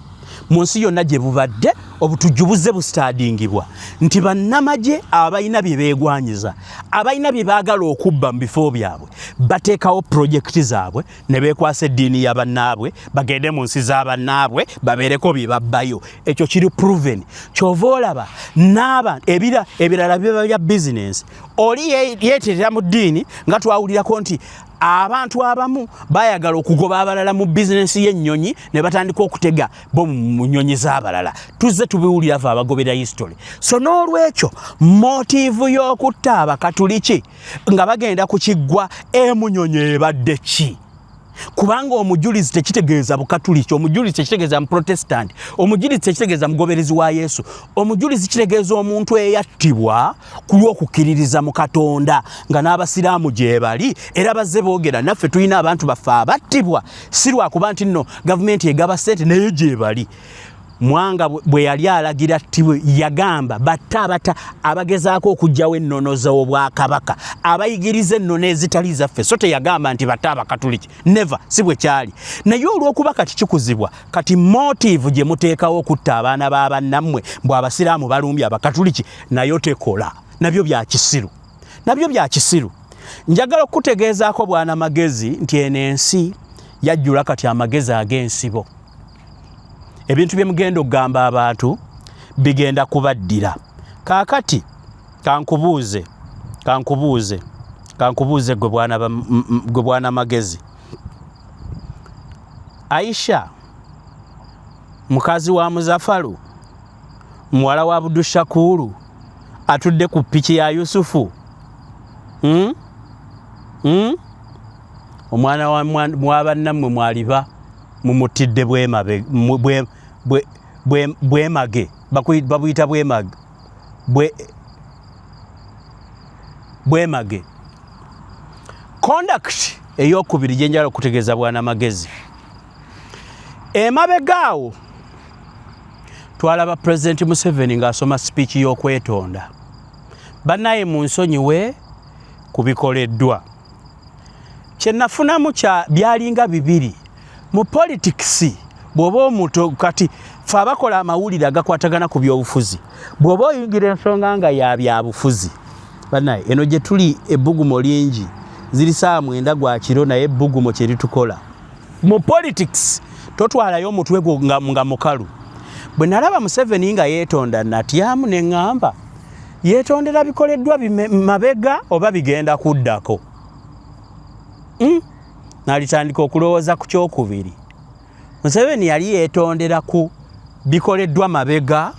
Mu nsi yonna gye bubadde obutujju buzze busitadingibwa nti bannamagye abalina bye beegwanyiza, abalina bye baagala okubba mu bifo byabwe, bateekawo pulojekiti zaabwe ne beekwasa eddiini ya bannaabwe bagende mu nsi za bannaabwe babeereko bye babbayo. Ekyo kiri proven. Kyova olaba n'abantu ebirala biba bya bizinensi. Oli yeeterera mu ddiini, nga twawulirako nti abantu abamu bayagala okugoba abalala mu bizinensi y'ennyonyi ne batandika okutega bo mu nnyonyi z'abalala. Tuzze tubiwulira fe abagobera history. So n'olwekyo motiivu y'okutta Abakatuliki nga bagenda ku kiggwa Emunyonyo ebadde ki? Kubanga omujulizi tekitegeeza Bukatuliki, omujulizi tekitegeeza Muprotestant, omujulizi tekitegeeza mugoberezi wa Yesu. Omujulizi kitegeeza omuntu eyattibwa ku lw'okukkiririza mu Katonda, nga n'Abasiraamu gye bali era bazze boogera naffe. Tulina abantu baffe abattibwa si lwakuba nti nno gavumenti egaba ssente, naye gye bali. Mwanga bwe yali alagira ttibwe yagamba batte abata abagezaako okuggyawo ennono z'obwakabaka, abayigiriza ennono ezitali zaffe. So teyagamba nti batte Abakatuliki, never, si bwe kyali. Naye olw'okuba kati kikuzibwa, kati motive gye muteekawo okutta abaana ba bannammwe mbw Abasiraamu balumbye Abakatuliki nayo tekola, nabyo bya kisiru, nabyo bya kisiru. Njagala okukutegeezaako bwana Magezi nti eno ensi Yajjula kati amagezi ag'ensibo. Ebintu bye mugenda okugamba abantu bigenda kubaddira. Kaakati kankubuuze, kankubuuze, kankubuuze gwe bwana, gwe bwana magezi. Aisha mukazi wa Muzafaru, muwala wa Abdushakur, atudde ku piki ya Yusufu. Omwana wa bannammwe mwaliba mumutidde bwemage, babuyita bwemage, bwemage. Conduct eyokubiri gye njagala okutegeeza bwana magezi, emabega awo twalaba Pulezidenti Museveni ng'asoma speech y'okwetonda, "Bannaye munsonyiwe ku bikoleddwa." Kye nafunamu kya byalinga bibiri. Mu politics, bw'oba omuto kati fe abakola amawulire agakwatagana ku byobufuzi, bw'oba oyingira ensonga nga ya byabufuzi, bannaye eno gye tuli ebbugumo lingi, ziri saawa 9 gwa kiro, naye ebbugumo kye litukola. Mu politics totwalayo omutwe gwo nga mukalu. Bwe nalaba Museveni nga yeetonda, natyamu ne ŋŋamba, yeetondera bikoleddwa mabega oba bigenda kuddako? Nalitandika okulowooza ku kyokubiri. Museveni yali yeetondera ku bikoleddwa mabega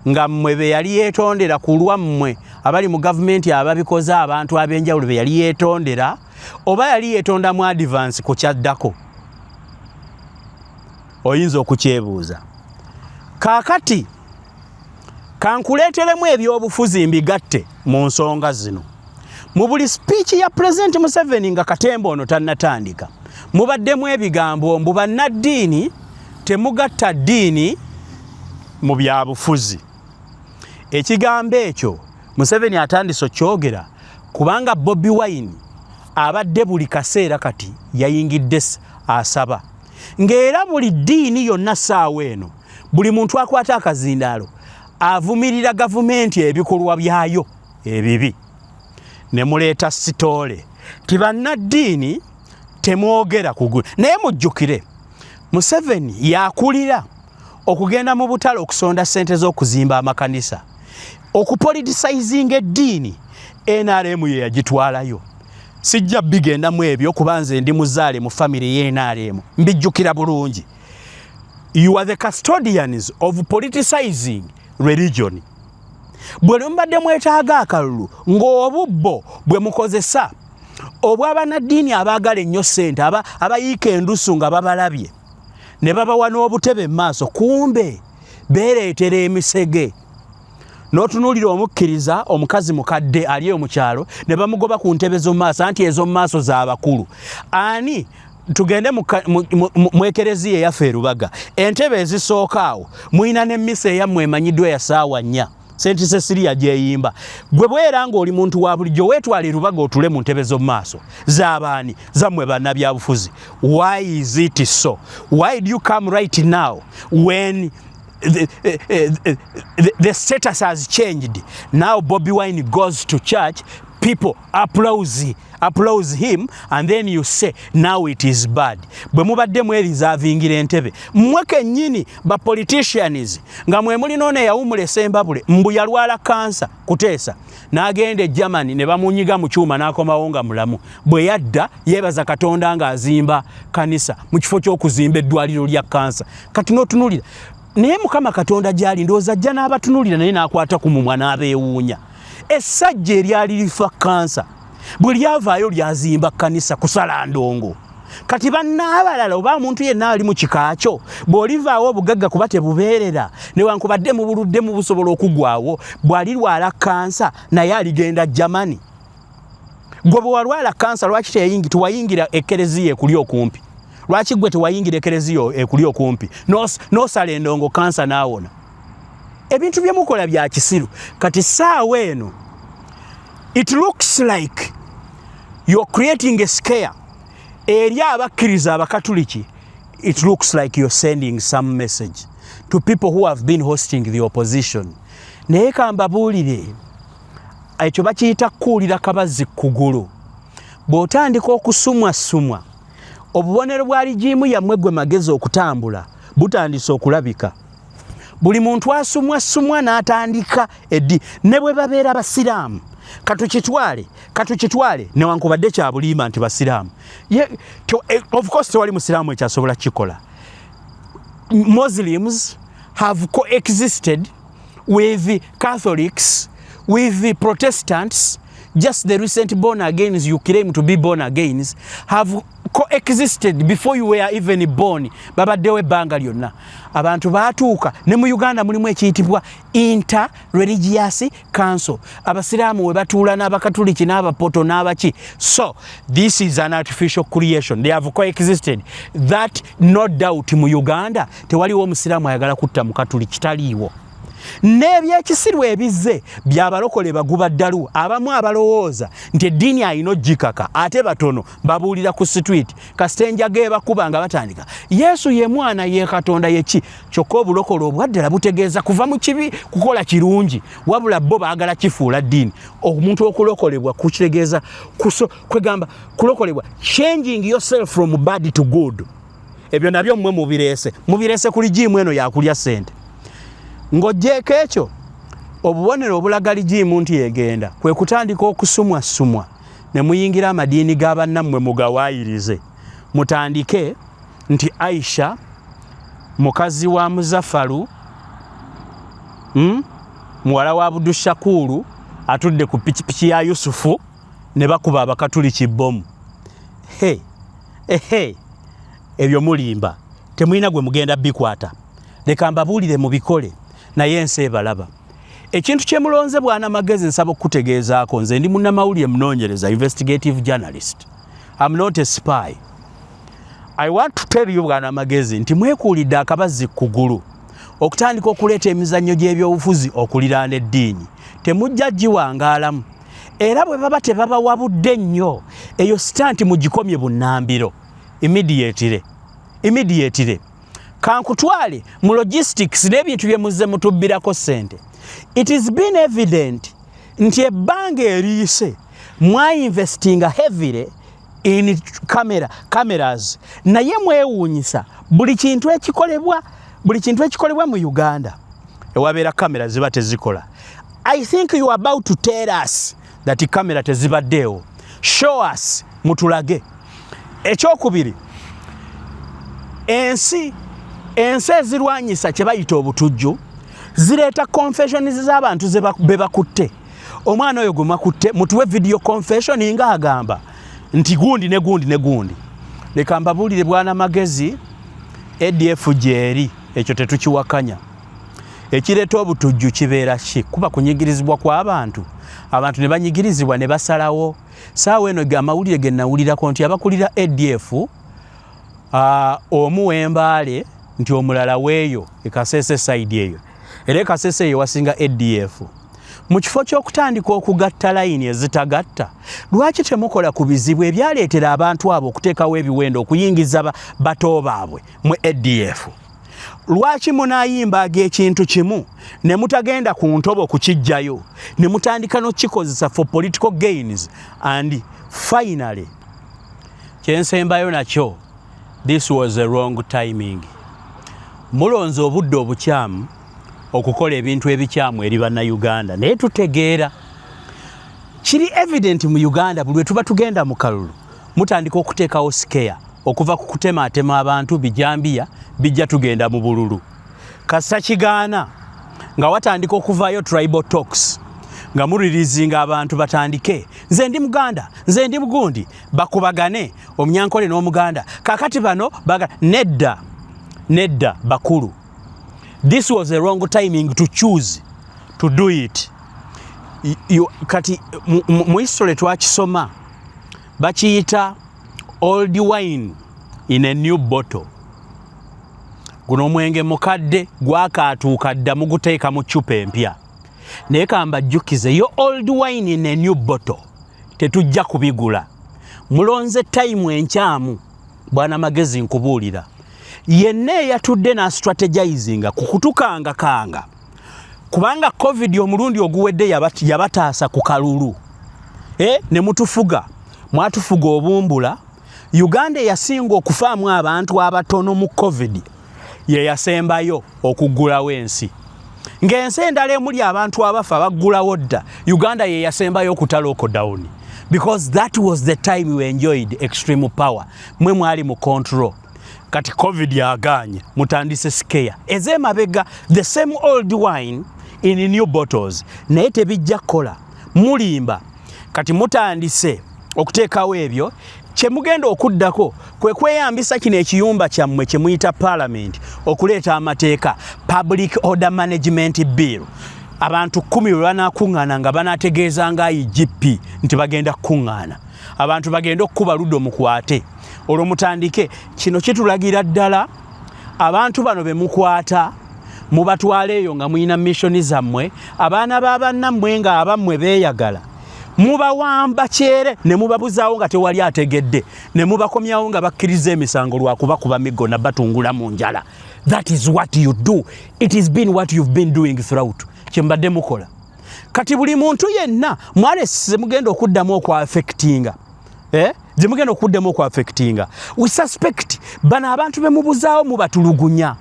nga mmwe be yali yeetondera ku lwammwe abali mu gavumenti ababikoze, abantu ab'enjawulo be yali yeetondera, oba yali yeetonda mu advance ku kyaddako? Oyinza okukyebuuza. Kaakati kankuleeteremu ebyobufuzi mbigatte mu nsonga zino. Mu buli speech ya Pulezidenti Museveni nga katemba ono tannatandika, mubaddemu ebigambo mbu bannaddiini temugatta ddiini mu byabufuzi. Ekigambo ekyo Museveni atandise okyogera kubanga Bobi Wine abadde buli kaseera kati yayingidde asaba, ng'era buli ddiini yonna saawa eno buli muntu akwata akazindaalo avumirira gavumenti ebikolwa byayo ebibi, ne muleeta story ti bannaddiini temwogera kugu. Naye mujjukire, Museveni yakulira okugenda mu butale okusonda ssente z'okuzimba amakanisa, okupoliticizinga eddiini. NRM ye yagitwalayo. Sijja bigendamu ebyo kuba nze ndi muzaale mu famire y'NRM, mbijjukira bulungi. You are the custodians of politicizing religion. Bwe mubadde mwetaaga akalulu, ng'obubbo bwe mukozesa obw'abannaddiini abaagala ennyo ssente, abayiika endusu nga babalabye ne babawa n'obutebe mu maaso, kumbe beereetera emisege. N'otunuulira omukkiriza omukazi mukadde ali eyo mu kyalo ne bamugoba ku ntebe z'omu maaso, anti ez'omu maaso z'abakulu. Ani tugende mu ekereziya eyaffe erubaga, entebe ezisooka awo mulina n'emmisa eyammwe emanyiddwa eya saawa 4, St Cecilia gyeyimba. Gwe bwera ng'oli muntu wa bulijjo, weetwala erubaga otule mu ntebe z'omu maaso z'abaani? Zammwe bannabyabufuzi. Why is it so? Why do you come right now when the status has changed? Now Bobby Wine goes to church, people applause him, and then you say now it is bad. Bwe mubadde mwerizavingira entebe mmwe kennyini ba politicians, nga mwe mulina ono eyawumula esembabule mbu yalwala kansa kuteesa n'agenda e Germany ne bamunyiga mu kyuma n'akomawo nga mulamu. Bwe yadda yeebaza Katonda ng'azimba kanisa mu kifo ky'okuzimba eddwaliro lya kansa. Kati n'otunulira, naye Mukama Katonda gy'ali ndowooza ajja n'abatunulira, naye n'akwata ku mumwa n'abeewuunya. Essajja eryali lifa kansa bwe lyavaayo lyazimba kanisa kusala ndongo. Kati bannaabalala oba omuntu yenna ali mu kika kyo, bw'olivaawo obugagga kuba tebubeerera, newankubadde mubuluddemu busobola okugwawo, bw'alirwala kansa naye aligenda Germany. Gwe bwe walwala kansa, lwaki tewayingira ekereziya ekuli okumpi? Lwaki gwe tewayingira ekereziya ekuli okumpi n'osala endongo kansa n'awona? Ebintu bye mukola bya kisiru. Kati saawa eno it looks like you're creating a scare eri abakkiriza abakatuliki. It looks like you're sending some message to people who have been hosting the opposition. Naye kambabuulire, ekyo bakiyita kukuulira kabazzi kugulu. Bw'otandika okusumwasumwa Obubonero bwa regime yammwe gwe magezi okutambula butandise okulabika. Buli muntu asumwa sumwa n'atandika eddi ne bwe babeera basiraamu. Katukitwale, katukitwale newankubadde kya bulimba nti basiraamu. Of course tewali musiraamu ekyasobola kukikola. Muslims have coexisted with Catholics, with the Protestants, just the recent born agains you claim to be born agains have coexisted before you were even born. Babaddewo ebbanga lyonna. Abantu baatuuka ne mu Uganda mulimu ekiyitibwa Inter Religious Council. Abasiraamu we batuula n'Abakatuliki n'Abapoto n'abaki. So this is an artificial creation. They have coexisted. That no doubt mu Uganda tewaliwo omusiraamu ayagala kutta mukatuliki, taliiwo. N'ebyekisiru ebizze byabalokole baguba ddalu abamu abalowooza nti eddiini alina ogikaka, ate batono babuulira ku street kasita enjaga ebakuba nga batandika Yesu ye mwana ye Katonda yeki. Kyokka obulokole obwaddala butegeeza kuva mu kibi kukola kirungi, wabula bo baagala kifuula ddiini. Omuntu okulokolebwa kukitegeeza kwegamba kulokolebwa changing yourself from bad to good. Ebyo nabyo mmwe mubireese, mubireese ku regime eno yakulya ssente. Ng'oggyeeko ekyo, obubonero obulaga regime nti egenda kwe kutandika okusumwasumwa ne muyingira amadiini ga bannammwe mugawaayirize. Mutandike nti Aisha mukazi wa Muzafaru, muwala wa Abudushakuuru, atudde ku pikipiki ya Yusufu ne bakuba abakatuliki bbomu. He ehe, ebyo mulimba, temulina gwe mugenda bikwata. Leka mbabuulire, mubikole naye ensi ebalaba. Ekintu kye mulonze, bwana Magezi, nsaba okukutegeezaako, nze ndi munnamawulire munoonyereza, investigative journalist. I'm not a spy. I want to tell you, bwana Magezi, nti mwekuulidde akabazzi kugulu okutandika okuleeta emizannyo gy'ebyobufuzi okuliraana eddiini. Temujja giwangaalamu, era bwe baba tebabawabudde nnyo, eyo stunt mugikomye bunnambiro immediately, immediately. Kankutwale mu logistics n'ebintu bye muzze mutubbirako ssente. It is been evident nti ebbanga eriyise mwainvestinga heavily in cameras, naye mwewuunyisa buli kintu ekikolebwa mu Uganda ewabeera kamera ziba tezikola. I think you are about to tell us that kamera tezibaddeewo. Show us, mutulage. Ekyokubiri, ensi ezirwanyisa kye bayita obutujju zireeta confessions z'abantu be bakutte. Omwana oyo gwe mwakutte, mutuwe video confession ng'agamba nti gundi ne gundi ne gundi. Leka mbabuulire, bwana Magezi, ADF gyeri, ekyo tetukiwakanya. Ekireeta obutujju kibeera ki? Kuba kunyigirizibwa kw'abantu, abantu ne banyigirizibwa ne basalawo. Saawa eno amawulire ge nawulirako nti abakulira ADF, omu w'Embaale, nti omulala weeyo Ekasese side eyo, era Ekasese eyo wasinga ADF. Mu kifo ky'okutandika okugatta layini ezitagatta, lwaki temukola ku bizibu ebyaleetera abantu abo okuteekawo ebiwendo okuyingiza bato baabwe mu ADF? Lwaki munaayimbaga ekintu kimu ne mutagenda ku ntobo kukiggyayo ne mutandika n'okukikozesa for political gains? And finally, kyensembayo nakyo, this was a wrong timing. Mulonze obudde obukyamu okukola ebintu ebikyamu eri Bannayuganda, naye tutegeera kiri evident mu Uganda, buli lwe tuba tugenda mu kalulu mutandika okuteekawo scare, okuva ku kutemaatema abantu bijambiya bijja tugenda mu bululu. Kasa kigaana nga watandika okuvaayo tribal talks, nga mulirizinga abantu batandike nze ndi Muganda, nze ndi mugundi, bakubagane Omunyankole n'Omuganda. Kakati bano baga nedda, nedda bakulu, this was a wrong timing to choose to do it. Kati mu history twakisoma, bakiyita old wine in a new bottle. Guno omwenge mukadde gwakaatuuka dda, muguteeka mu ccupa empya. Naye kambajjukize, yo old wine in a new bottle tetujja kubigula. Mulonze time enkyamu. Bwana Magezi, nkubuulira, yenna eyatudde n'astrategizinga ku kutukangakanga, kubanga COVID omulundi oguwedde yabataasa ku kalulu, ne mutufuga, mwatufuga obumbula. Uganda eyasinga okufaamu abantu abatono mu COVID ye yasembayo okuggulawo ensi. Ng'ensi endala emuli abantu abafa baggulawo dda, Uganda ye yasembayo okuta lockdown because that was the time we enjoyed extreme power. Mwe mwali mu control. Kati COVID yagaanye, mutandise scare ez'emabega, the same old wine in new bottles, naye tebijja kukola, mulimba. Kati mutandise okuteekawo ebyo. Kye mugenda okuddako kwe kweyambisa kino ekiyumba kyammwe kye muyita Parliament okuleeta amateeka, Public Order Management Bill. Abantu 10 bwe banaakuŋŋaana nga banaategeeza nga IGP nti bagenda kukuŋŋaana, abantu bagende okukuba ludo mukwate, olwo mutandike. Kino kitulagira ddala abantu bano be mukwata mubatwala eyo nga mulina mission zammwe. Abaana ba bannammwe nga abammwe beeyagala, mubawamba kyere ne mubabuzaawo nga tewali ategedde, ne mubakomyawo nga bakkiriza emisango lwakubakuba miggo na batungula mu njala. That is what you do. It is been what you've been doing throughout, kyembadde mukola. Kati buli muntu yenna mwalesize mugenda okuddamu okwaffectinga, eh? Zemugenda okuddamu okwaffectinga. We suspect bano abantu bemubuzaawo mubatulugunya.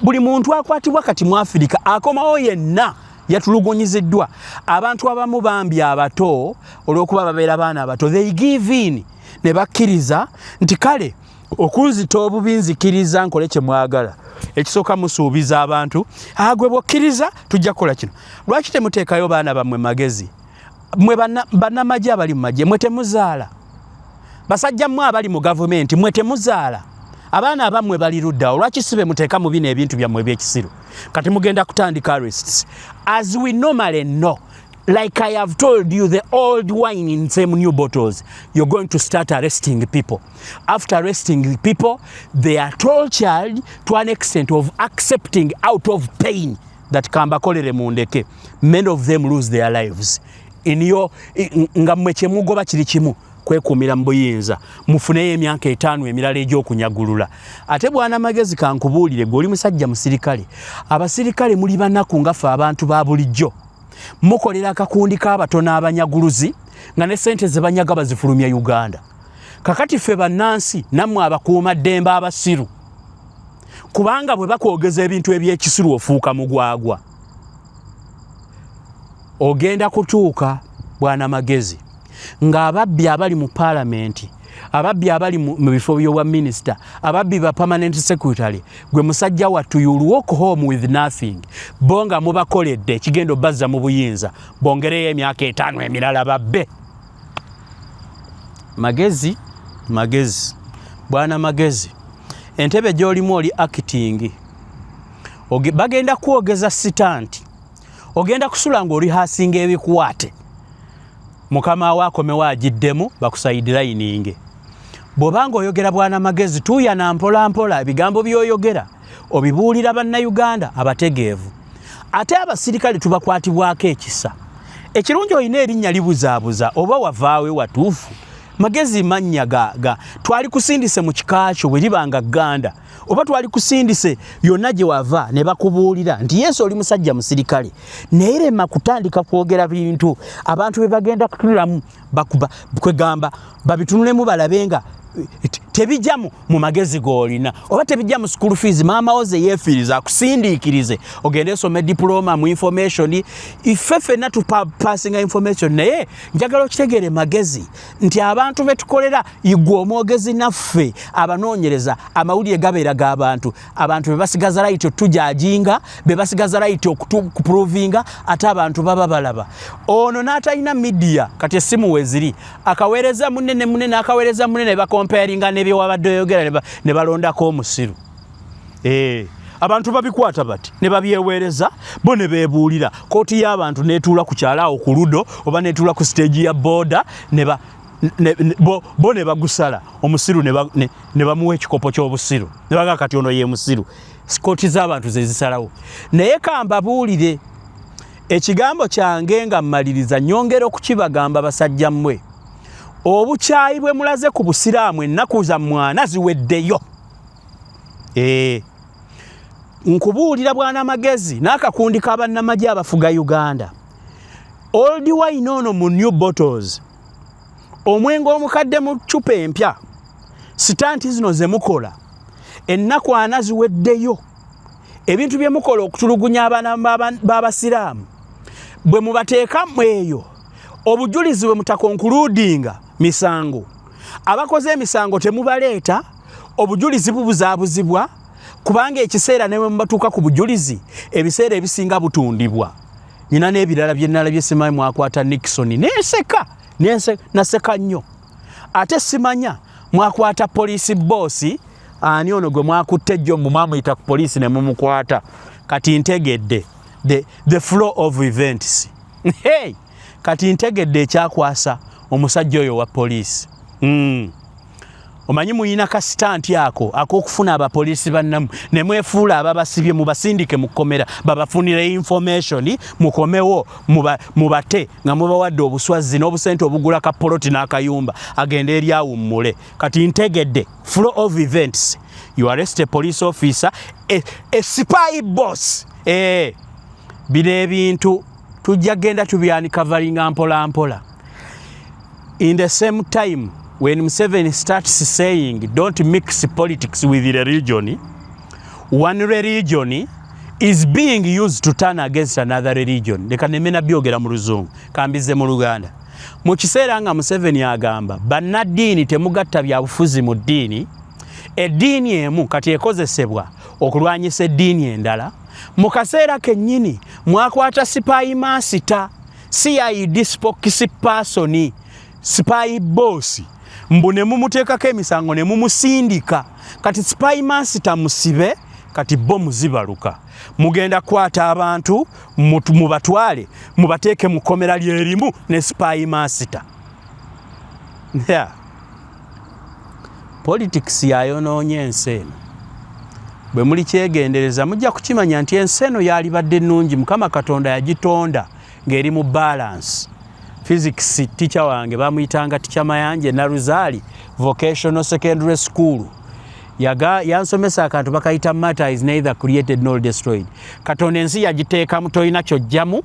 Buli muntu akwatibwa kati mu Afirika akomawo yenna yatulugunyiziddwa. Abantu abamu bambi abato, olw'okuba babeera baana abato, they give in ne bakkiriza nti kale okunzita obubi, nzikiriza nkole kye mwagala. Ekisooka musuubiza abantu, agwe bw'okkiriza tujja kukola kino. Lwaki temuteekayo baana bammwe magezi? Mwe bannamagye abali mu magye, mwe temuzaala? Basajja mmwe abali mu gavumenti, mwe temuzaala? Abaana abammwe bali luddawo, lwaki si be muteeka mu bino ebintu byammwe ebyekisiru? Kati mugenda kutandika arrests. As we normally know, like I have told you, the old wine in same new bottles. You're going to start arresting people. After arresting people, they are tortured to an extent of accepting out of pain that kambakolere mundeke. Many of them lose their lives in your nga mmwe kyemugoba kiri kimu, kwekuumira mu buyinza, mufuneyo emyaka 5 emirala egy'okunyagulula. Ate bwana Magezi, kankubuulire, gwe oli musajja musirikale. Abasirikale muli banaku nga ffe abantu ba bulijjo. Mukolera akakundi k'abatono abanyaguluzi nga ne sente ze banyaga bazifulumya Uganda. Kakati ffe bannansi nammwe abakuuma ddembe abasiru, kubanga bwe bakwogeza ebintu ebyekisiru ofuuka mugwagwa. Ogenda kutuuka, bwana Magezi, ng'ababbi abali mu Paalamenti, ababbi abali mu bifo by'obwa minisita, ababbi ba permanent secretary, gwe musajja wattu, you'll walk home with nothing. Bo nga mubakoledde ekigenda obazza mu buyinza, bongereyo emyaka 5 emirala babbe. Magezi, Magezi, bwana Magezi, entebe gy'olimu oli acting. Bagenda kwogeza stunt, ogenda kusula ng'oli hasinga ebikwate. Mukama we akomewo agiddemu bakusidelininge. Bw'obanga oyogera, bwana Magezi, tuuyana mpola mpola. Ebigambo by'oyogera obibuulira Bannayuganda abategeevu. Ate abasirikale tubakwatibwako ekisa. Ekirungi olina erinnya libuzaabuza, oba wavaawe watuufu. Magezi mannya ga twali kusindise mu kika kyo bwe libanga Gganda, oba twali kusindise yonna gye wava ne bakubuulira nti yesu oli musajja musirikale. Naye lema kutandika kwogera bintu abantu be bagenda kutunulamu, bakuba kwegamba babitunulemu balabe nga tebijja mu magezi g'olina, oba tebijja mu school fees maama wo ze yeefiiriza akusindiikirize ogende osome diploma mu information. Ife ffenna tupasinga information, naye njagala okitegeere, Magezi, nti abantu betukolera, igwe omwogezi naffe abanoonyereza, amawulire gabeera g'abantu. Abantu be basigaza right otujudginga, be basigaza right okuprovinga. Ate abantu baba balaba ono n'atalina media. Kati essimu weeziri, akaweereza munene munene, akaweereza munene, bacomparinga nebyewabadde oyogera ne balondako omusiru. Abantu babikwata bati ne babyeweereza bo ne beebuulira. Kooti y'abantu netuula ku kyalo awo ku ludo, oba netuula ku stage ya boda, ne ba bo ne bagusala omusiru, ne bamuwa ekikopo ky'obusiru ne bagaa kati ono ye musiru. Kooti z'abantu ze zisalawo. Naye kambabuulire ekigambo kyange nga mmaliriza, nyongera okukibagamba, basajja mmwe, obukyayi bwe mulaze ku busiraamu ennaku zammwe 40 ziweddeyo. Nkubuulira, bwana Magezi n'akakundi k'abannamagye abafuga Uganda, old wine ono mu new bottles, omwenge omukadde mu ccupa empya. Stunt zino zemukola ennaku 40 ziweddeyo. Ebintu bye mukola okutulugunya abaana b'abasiraamu bwe mubateekamu eyo obujulizi bwe mutakonkuludinga misango, abakoze emisango temubaleeta, obujulizi bubuzaabuzibwa, kubanga ekiseera ne bwe mubatuuka ku bujulizi ebiseera ebisinga butundibwa. Nyina n'ebirala bye nalabye, simanyi mwakwata Nixon nenseka, naseka nnyo. Ate simanya mwakwata poliisi boss ani ono gwe mwakutte ejjo, mbu mwamuyita ku poliisi ne mumukwata. Kati ntegedde the flow of events. Hey! Kati ntegedde ekyakwasa omusajja oyo wa poliisi. Omanyi muyina ka stunt ako ak'okufuna abapoliisi bannamu ne mwefuula ababasibye, mubasindike mu kkomera babafunire information, mukomewo mubate nga mubawadde obuswazi n'obusente obugula ka poloti n'akayumba agende eri awummule. Kati ntegedde flow of events. You arrest a police officer, a spy boss. Bino ebintu tujja genda tubyanikavaringa mpola mpola. In the same time when Museveni starts saying don't mix politics with religion, one religion is being used to turn against another religion. Leka nemena byogera mu Luzungu, kambize mu Luganda. Mu kiseera nga Museveni agamba bannaddiini temugatta byabufuzi mu ddiini, eddiini emu kati ekozesebwa okulwanyisa eddiini endala. Mu kaseera kennyini mwakwata spy master, CID spokesperson, spy boss, mbu ne mumuteekako emisango ne mumusindika. Kati spy master musibe, kati bo muzibaluka mugenda kukwata abantu mubatwale mubateeke mu kkomera lyerimu ne spy master. Yeah. Politics yayonoonye ensi eno. Bwe muli kyegendereza mujja kukimanya nti ensi eno yalibadde nnungi. Mukama Katonda yagitonda ng'eri mu balance. Physics teacher wange bamuyitanga Teacher Mayanje, Naruzaali Vocational Secondary School. Yaga yansomesa akantu bakayita "Matter is neither created nor destroyed." Katonda ensi yagiteekamu, tolina kyojjamu,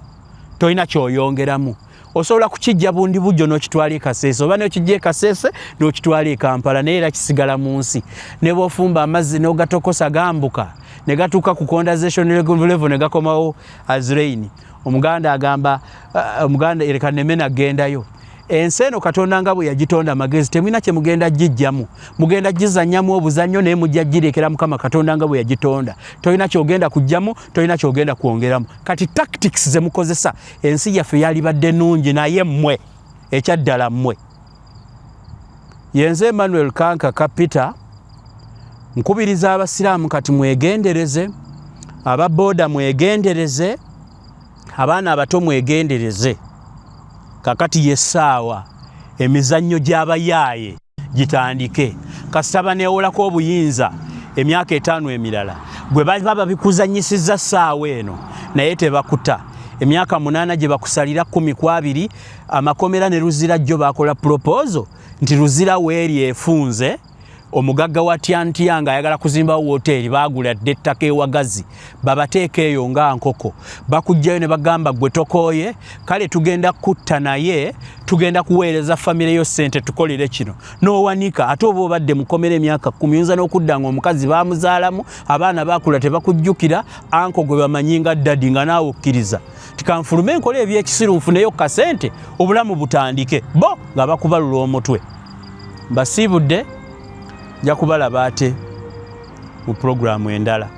tolina kyoyongeramu. Osobola kukijja bundi bujjo n'okitwala e Kaseese, oba n'okijja e Kaseese n'okitwala e Kampala, naye era kisigala mu nsi. Ne bw'ofumba amazzi n'ogatokosa gambuka ne gatuuka ku condensation level ne gakomawo as rain. Omuganda agamba, omuganda ereka neme nagendayo. Ensi eno Katonda nga bwe yagitonda amagezi, temulina kye mugenda gijjamu, mugenda gizannyamu obuzannyo, naye mujja girekera Mukama Katonda nga bwe yagitonda. Tolina kyogenda kujjamu, tolina kyogenda kwongeramu. Kati tactics ze mukozesa, ensi yaffe yalibadde nnungi, naye mmwe ekyaddala mmwe. Yenze Emmanuel Kanka Kapita, nkubiriza abasiraamu kati mwegendereze, ababooda mwegendereze, abaana abato mwegendereze. Kakati yessaawa emizannyo gy'abayaaye gitandike. Kasita baneewolako obuyinza emyaka 5 emirala, gwe baba babikuzanyisizza ssaawa eno, naye tebakuta emyaka 8 gye bakusalira 12. Amakomera ne Luzira jjo bakola proposal nti Luzira weeri efunze omugagga wa Tyantya nga ayagala kuzimbawo woteeri, baagula dde ettaka ewagazi, babateeka eyo nga nkoko. Bakugjayo ne bagamba gwe tokooye, kale tugenda kutta, naye tugenda kuweereza famire yo ssente tukolere kino n'owanika. Ate oba obadde mukomera emyaka 10, oyinza n'okudda nga omukazi bamuzaalamu abaana, bakula tebakujjukira, uncle gwe bamanyi nga daddy, nga naawe okkiriza tikanfulume enkola ebyekisiru nfuneyo kasente obulamu butandike, bo nga bakubalula omutwe. Mbasiibudde, nja kubalaba ate mu pulogulaamu endala.